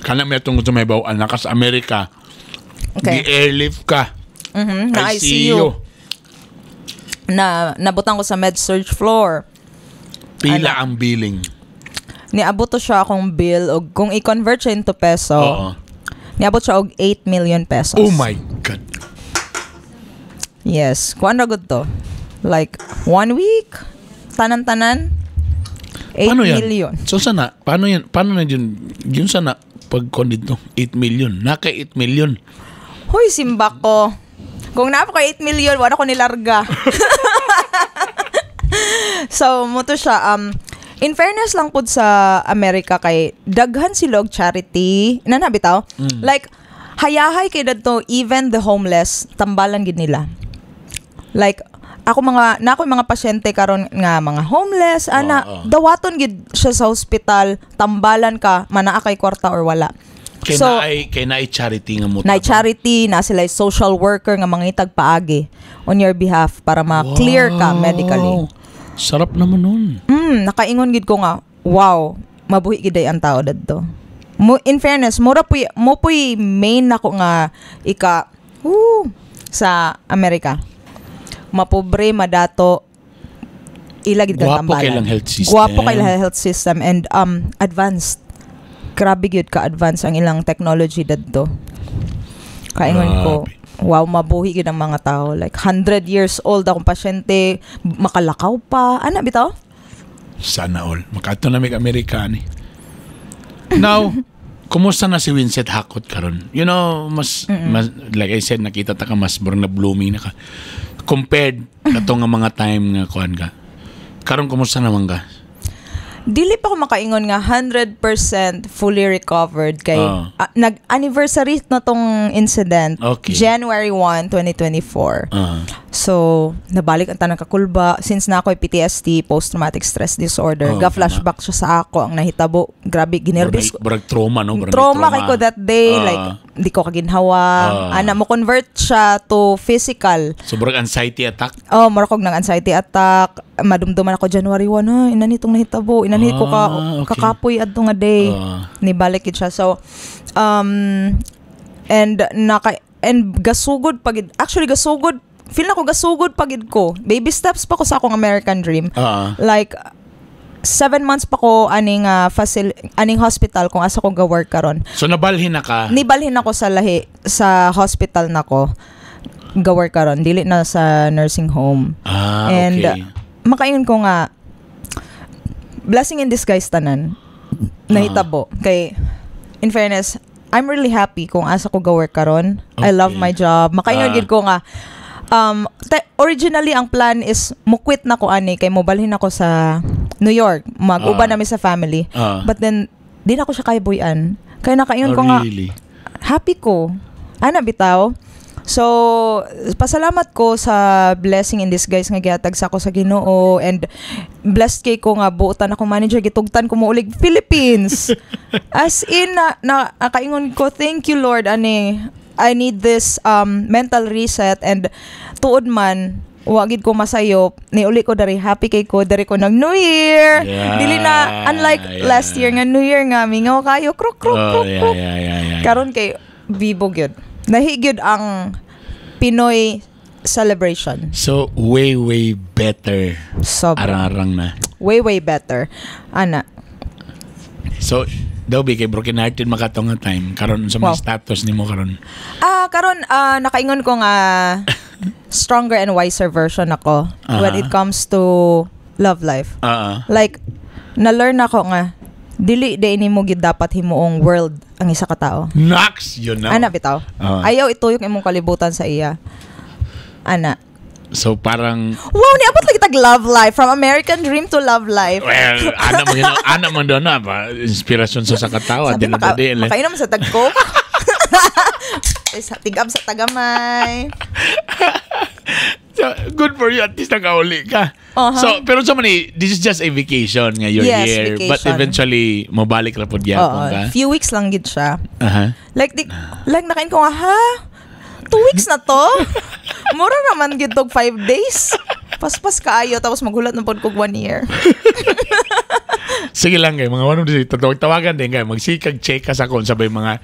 Speaker 1: Kana may itong gusto may bawaan na ka sa Amerika. Gi-airlift ka.
Speaker 2: Na ICU. Na nabutang ko sa med surg floor.
Speaker 1: Pila ang billing?
Speaker 2: Niabot to siya akong bill og kung i-convert siya into peso, niabot siya og 8 million pesos.
Speaker 1: Oh my God.
Speaker 2: Yes. Kuan ra gud to. Like one week, tanan-tanan 8
Speaker 1: Paano yan?
Speaker 2: million.
Speaker 1: So sana, paano yan? Paano na yun? Yun sana, pag kon dito, 8 million. Naka 8 million.
Speaker 2: Hoy, simba ko. Kung naa ko 8 million, wala ko nilarga. So, mo to siya, in fairness lang pud sa Amerika kay daghan sila og charity. Nana bitaw? Like hayahay kay dadto, even the homeless tambalan gid nila. Like ako mga na ako mga pasyente karon nga mga homeless ana, dawaton gid siya sa hospital, tambalan ka manaa kay kwarta or wala.
Speaker 1: Kay
Speaker 2: So,
Speaker 1: naay, kay naay charity nga mo.
Speaker 2: na charity na sila, social worker nga mangitag paagi on your behalf para ma-clear ka medically.
Speaker 1: Sarap naman nun.
Speaker 2: Nakaingon gid ko nga, wow, mabuhi gid ay ang tao dadto. Mo in fairness, mura puy mo puy main nako nga ika woo, sa Amerika. Mapobre, madato, ila gid kang
Speaker 1: Gwapo
Speaker 2: tambalan.
Speaker 1: kay lang health system.
Speaker 2: Gwapo kay lang health system and advanced. Grabe gyud ka advance ang ilang technology dadto. Kaingon ko,
Speaker 1: Grabe.
Speaker 2: Wow, mabuhi gyud ang mga tao. Like 100 years old akong pasyente, makalakaw pa. Ana bitaw?
Speaker 1: Sana all. Makato na may Amerikani. Now, kumusta na si Winset Hakot karon? Mas like I said, nakita ta ka mas murag na blooming na ka. Compared kato nga mga time nga kuan ka. Karon kumusta naman ka?
Speaker 2: Dili pa ko makaingon nga 100% fully recovered kay nag-anniversary na tong incident. January 1, 2024. So, nabalik ang tanang kakulba since na ako'y PTSD, post-traumatic stress disorder.
Speaker 1: Oo,
Speaker 2: Ga-flashback siya sa ako ang nahitabo. Grabe, ginerbis ko.
Speaker 1: Murag trauma, no? Murag may
Speaker 2: Trauma kay ko that day, like di ko kaginhawa. Ana mo convert siya to physical.
Speaker 1: So, murag anxiety attack.
Speaker 2: Oh, mura kog ng anxiety attack. Madumduman ako January 1, ha, inani tong nahitabo. Inani ko ka kakapoy adto nga day. Nibalik gid siya. So and naka and gasugod pagid, actually gasugod, feel na ko gasugod pagid ko. Baby steps pa ko sa akong American dream. Like 7 months pa ko aning aning hospital kung asa ko ga-work karon.
Speaker 1: So, nabalhin na ka.
Speaker 2: Nibalhin ako sa lahi sa hospital nako ga-work karon, dili na sa nursing home. And makaingon ko nga blessing in disguise tanan nahitabo kay In fairness, I'm really happy kung asa ko ga-work karon. I love my job. Makaingon gid ko nga originally ang plan is mo quit na ko ani kay mobalhin ako sa New York. Mag-uban nami sa family. But then di na ko siya kaya buyan. Kaya nakaingon ko nga
Speaker 1: Really?
Speaker 2: Happy ko. Ana bitaw. So, pasalamat ko sa blessing in disguise nga gihatag sa ako sa Ginoo and blessed kay ko nga buotan akong manager, gitugtan ko muulig Philippines. As in na nakaingon ko, "Thank you, Lord, ani I need this mental reset," and tuod man wa gid ko masayop ni uli ko dari, happy kay ko dari ko nag New Year. Dili na unlike last year nga New Year nga mingaw kayo, krok krok krok krok. Karon kay bibo gyud. Lahi gyud ang Pinoy celebration.
Speaker 1: So, way, way better.
Speaker 2: Sobra.
Speaker 1: Arang-arang na.
Speaker 2: Way, way better. Ana.
Speaker 1: So, daw bi kay broken hearted makato nga time karon, sa mga status nimo karon?
Speaker 2: Ah, karon nakaingon ko nga stronger and wiser version ako when it comes to love life. Like na-learn ako nga dili di nimo gid dapat himuong world ang isa ka tao.
Speaker 1: Nax, yun na.
Speaker 2: Ana bitaw. Ayaw ituyok imong kalibutan sa iya. Ana.
Speaker 1: So parang
Speaker 2: Wow, niabot lagi tag love life, from American dream to love life.
Speaker 1: Well, ana mo yun, ana mo doon na ba inspirasyon sa katawa.
Speaker 2: Sabi
Speaker 1: Di na
Speaker 2: maka,
Speaker 1: di.
Speaker 2: Makainom sa tag Coke. Eh, sa tigab sa tagamay.
Speaker 1: So, good for you, at least nakauli ka. So pero sa man eh, this is just a vacation nga you're
Speaker 2: Yes,
Speaker 1: here, but
Speaker 2: vacation.
Speaker 1: eventually mobalik ra pud gyapon
Speaker 2: Oo,
Speaker 1: ka.
Speaker 2: few weeks lang gid siya. Like di, like nakain ko nga, "Ha? 2 weeks na to? Mura naman gid tog 5 days. Paspas kaayo," tapos maghulat na pod kog one year.
Speaker 1: Sige lang kay mga one of the tawagan din kay magsikag check ka sa kung sabay mga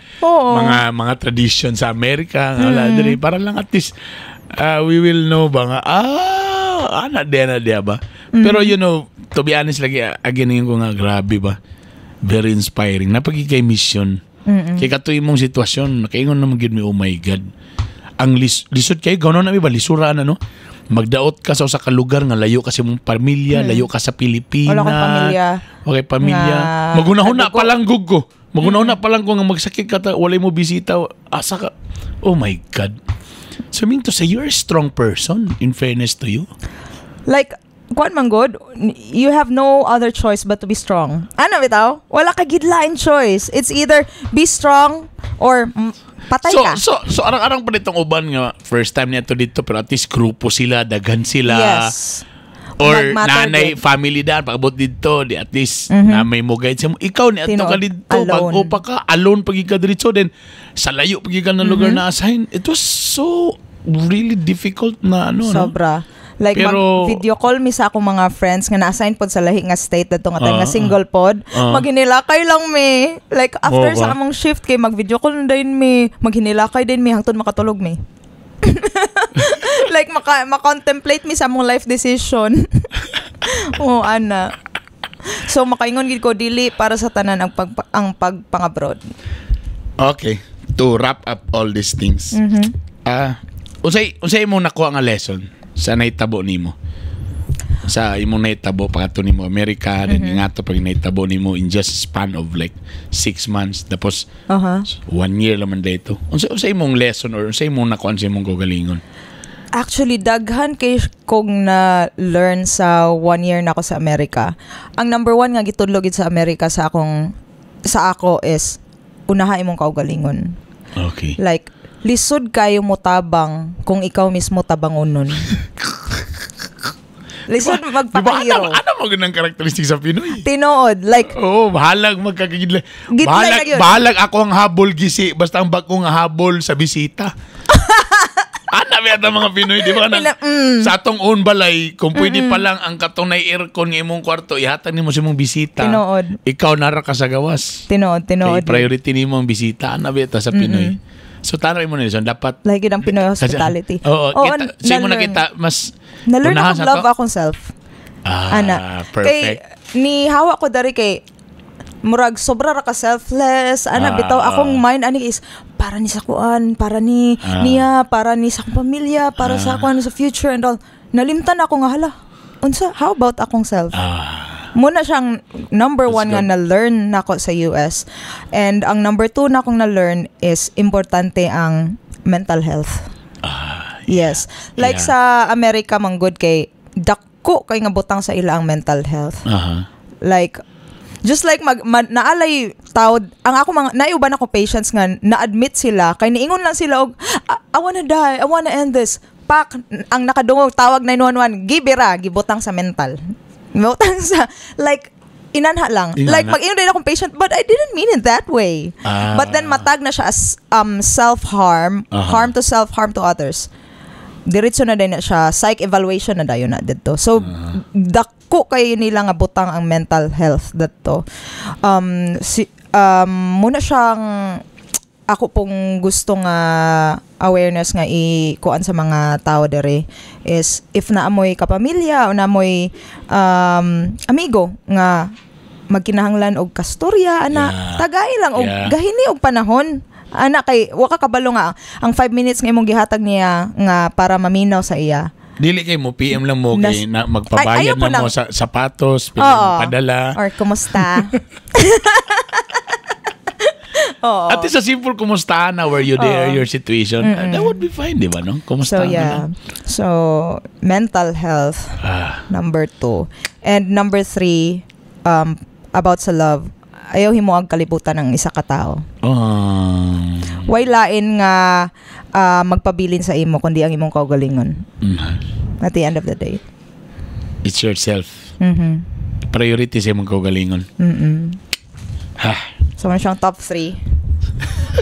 Speaker 1: mga tradition sa Amerika nga wala diri, para lang at least we will know ba nga ana di ana di ba. Pero to be honest lagi, again yung ko nga grabe ba, very inspiring napagi kay mission kay kato imong sitwasyon, nakaingon naman gid mi, "Oh my God, ang lisod kay gano'n na ba lisuran," ano, magdaot ka sa usa ka lugar nga layo ka sa imong pamilya, layo ka sa Pilipinas.
Speaker 2: Wala kang pamilya.
Speaker 1: Okay, pamilya.
Speaker 2: Nga
Speaker 1: Magunahuna
Speaker 2: kadugo.
Speaker 1: Pa lang gug ko. Magunahuna pa lang ko nga magsakit ka ta, walay mo bisita, asa ka. Oh my God. So I mean to say, you're a strong person, in fairness to you.
Speaker 2: Like kuan man good, you have no other choice but to be strong. Ano bitaw? Wala ka gid lain choice. It's either be strong or patay
Speaker 1: So
Speaker 2: ka.
Speaker 1: so arang-arang pa nitong uban nga first time niya to dito, pero at least grupo sila, daghan sila. Or
Speaker 2: Nag-matter
Speaker 1: nanay
Speaker 2: din.
Speaker 1: Family daan pag-abot dito, di at least na may mo guide sa mo. Ikaw ni adto ka
Speaker 2: Tinuod.
Speaker 1: dito,
Speaker 2: Alone.
Speaker 1: bago pa ka alone pag ka diretso, then sa layo pag ka na lugar na assign. It was so really difficult na ano, no?
Speaker 2: Sobra. Like mag video call mi sa akong mga friends nga na-assign pod sa lahi nga state dadto nga time nga single pod. Maghinilakay lang mi. Like after
Speaker 1: Mo
Speaker 2: sa
Speaker 1: ba?
Speaker 2: among shift kay mag video call na din mi. Maghinilakay din mi hangtod makatulog mi. Like maka ma-contemplate mi sa among life decision. Oh, ana. So makaingon gid ko dili para sa tanan ang pagpang-abroad.
Speaker 1: Okay. To wrap up all these things. Unsay imong nakuha nga lesson sa nahitabo nimo? Sa imong nahitabo pag-adto nimo Amerika, then nga pag nahitabo nimo in just span of like 6 months, tapos one year naman dito. Unsay imong lesson or unsay imong nakuha sa imong kaugalingon?
Speaker 2: Actually, daghan kay kong na learn sa one year na ako sa Amerika. Ang number one nga gitudlo gid sa Amerika sa ako is unaha imong kaugalingon. Like lisod kayo mo tabang kung ikaw mismo tabangonon. Lisod
Speaker 1: Di ba
Speaker 2: magpakahero.
Speaker 1: ano mo ganang characteristic sa Pinoy?
Speaker 2: Tinuod, like
Speaker 1: Oo, bahalag magkakagidla.
Speaker 2: Gidlay
Speaker 1: Bahalag,
Speaker 2: na yun.
Speaker 1: bahalag ako ang habol gisi, basta ang bagong habol sa bisita. Ana ba yata mga Pinoy, di ba? Nang, sa atong own balay, kung pwede pa lang ang katong na aircon nga imong kwarto, ihatag nimo sa imong bisita.
Speaker 2: Tinuod.
Speaker 1: Ikaw nara ka sa gawas.
Speaker 2: Tinuod, tinuod.
Speaker 1: Kay priority nimo ang bisita, ana ba yata sa Pinoy? So tanaw mo na yun, dapat
Speaker 2: Like yun ang Pinoy hospitality.
Speaker 1: Oo,
Speaker 2: Oo,
Speaker 1: kita, so mo
Speaker 2: na-learn.
Speaker 1: nakita mas
Speaker 2: Na-learn
Speaker 1: unahan
Speaker 2: akong
Speaker 1: sa
Speaker 2: love
Speaker 1: to?
Speaker 2: akong self.
Speaker 1: Ah,
Speaker 2: Ana.
Speaker 1: perfect.
Speaker 2: Kay ni hawa ko dari kay murag sobra ra ka selfless ana bitaw, akong mind ani is para ni sa kuan, para ni niya, para ni sa akong pamilya, para sa kuan, sa future and all. Nalimtan ako nga, hala, unsa, how about akong self? Mao na siyang number
Speaker 1: That's
Speaker 2: one nga
Speaker 1: good.
Speaker 2: Na-learn nako sa US. And ang number two na akong na-learn is importante ang mental health. Yes. Like sa America man gud kay dako kay nga butang sa ila ang mental health. Like just like naalay tawd ang ako mga naiuban ako patients nga na-admit sila kay niingon lang sila og I wanna die, I wanna end this. Pak ang nakadungog, tawag 911, gibira, gibutang sa mental. Gibutang sa like inanha lang.
Speaker 1: Inanha.
Speaker 2: Like mag-ingon din akong patient, "But I didn't mean it that way." But then matag na siya as self-harm, harm to self, harm to others. Diretso na din na siya, psych evaluation na dayon na didto. So dako kay nila nga butang ang mental health didto. Si mao na siyang ako pong gusto nga awareness nga i-kuan sa mga tao dere is if naamoy kapamilya o naamoy amigo nga magkinahanglan og kastorya ana, tagay lang og gahini og panahon ana kay wa ka kabalo nga ang 5 minutes nga imong gihatag niya nga para maminaw sa iya.
Speaker 1: Dili kay mo PM lang mo kay na, magpabayad
Speaker 2: Ay, ayaw po
Speaker 1: na mo sa sapatos, pili mo padala.
Speaker 2: Or kumusta. Oo.
Speaker 1: At least a simple kumusta na, were you there, your situation, that would be fine, di ba, no? Kumusta
Speaker 2: So
Speaker 1: ka
Speaker 2: yeah.
Speaker 1: na?
Speaker 2: So mental health number two. And number three, about sa love, ayaw himo ang kalibutan ng isa ka tao.
Speaker 1: Oh.
Speaker 2: Way lain nga magpabilin sa imo kundi ang imong kaugalingon. At the end of the day.
Speaker 1: It's yourself. Priority sa imong kaugalingon. Ha.
Speaker 2: So, mao siyang top three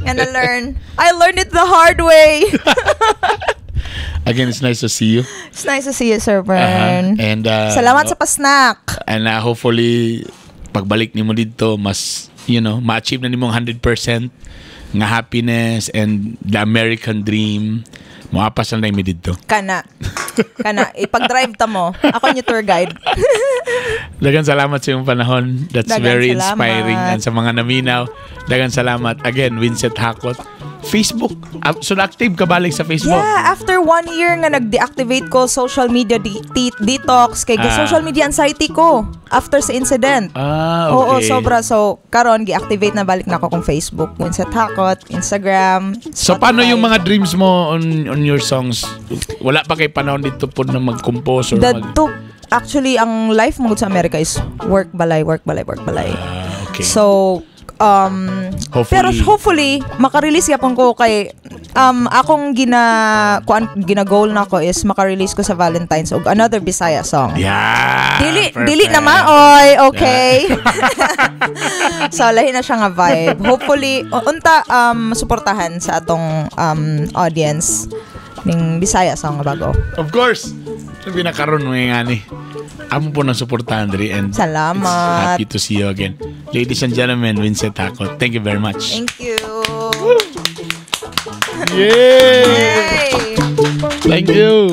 Speaker 2: nga na-learn. I learned it the hard way.
Speaker 1: Again, it's nice to see you.
Speaker 2: It's nice to see you, Sir Bern.
Speaker 1: And
Speaker 2: Salamat sa pa-snack.
Speaker 1: And hopefully pagbalik nimo didto mas ma-achieve na nimo ang 100% nga happiness and the American dream. Moapas na mi didto.
Speaker 2: Kana. Kana. Ipag-drive ta mo. Ako yung tour guide.
Speaker 1: Daghang salamat sa iyong panahon. That's
Speaker 2: Daghang
Speaker 1: very
Speaker 2: salamat.
Speaker 1: inspiring. And sa mga naminaw, daghang salamat. Again, Vincent Hakot. Facebook. So active ka balik sa Facebook?
Speaker 2: Yeah, after one year nga nag-deactivate ko social media detox kay social media anxiety ko after sa incident. Oo, sobra. So, karon gi-activate na balik na ako kong Facebook. Vincent Hakot, Instagram,
Speaker 1: So paano
Speaker 2: Spotify.
Speaker 1: yung mga dreams mo on your songs? Wala pa kay panahon didto po na mag-compose or mag
Speaker 2: Dadto, actually, ang life mo sa America is work balay, work balay, work balay. So,
Speaker 1: Hopefully.
Speaker 2: Pero hopefully maka-release yapon ko kay akong gina kuan, gina goal nako is maka-release ko sa Valentine's og another Bisaya song. Dili
Speaker 1: Perfect.
Speaker 2: dili na maoy, okay? So lahi na siya nga vibe. Hopefully unta suportahan sa atong audience ning Bisaya song nga bago.
Speaker 1: Of course. Sabi na karon mo nga ni. Amo po ng suportahan diri and
Speaker 2: Salamat.
Speaker 1: it's happy to see you again. Ladies and gentlemen, Vincent Hakot. Thank you very much.
Speaker 2: Thank you.
Speaker 1: Yay!
Speaker 2: Yay!
Speaker 1: Thank you.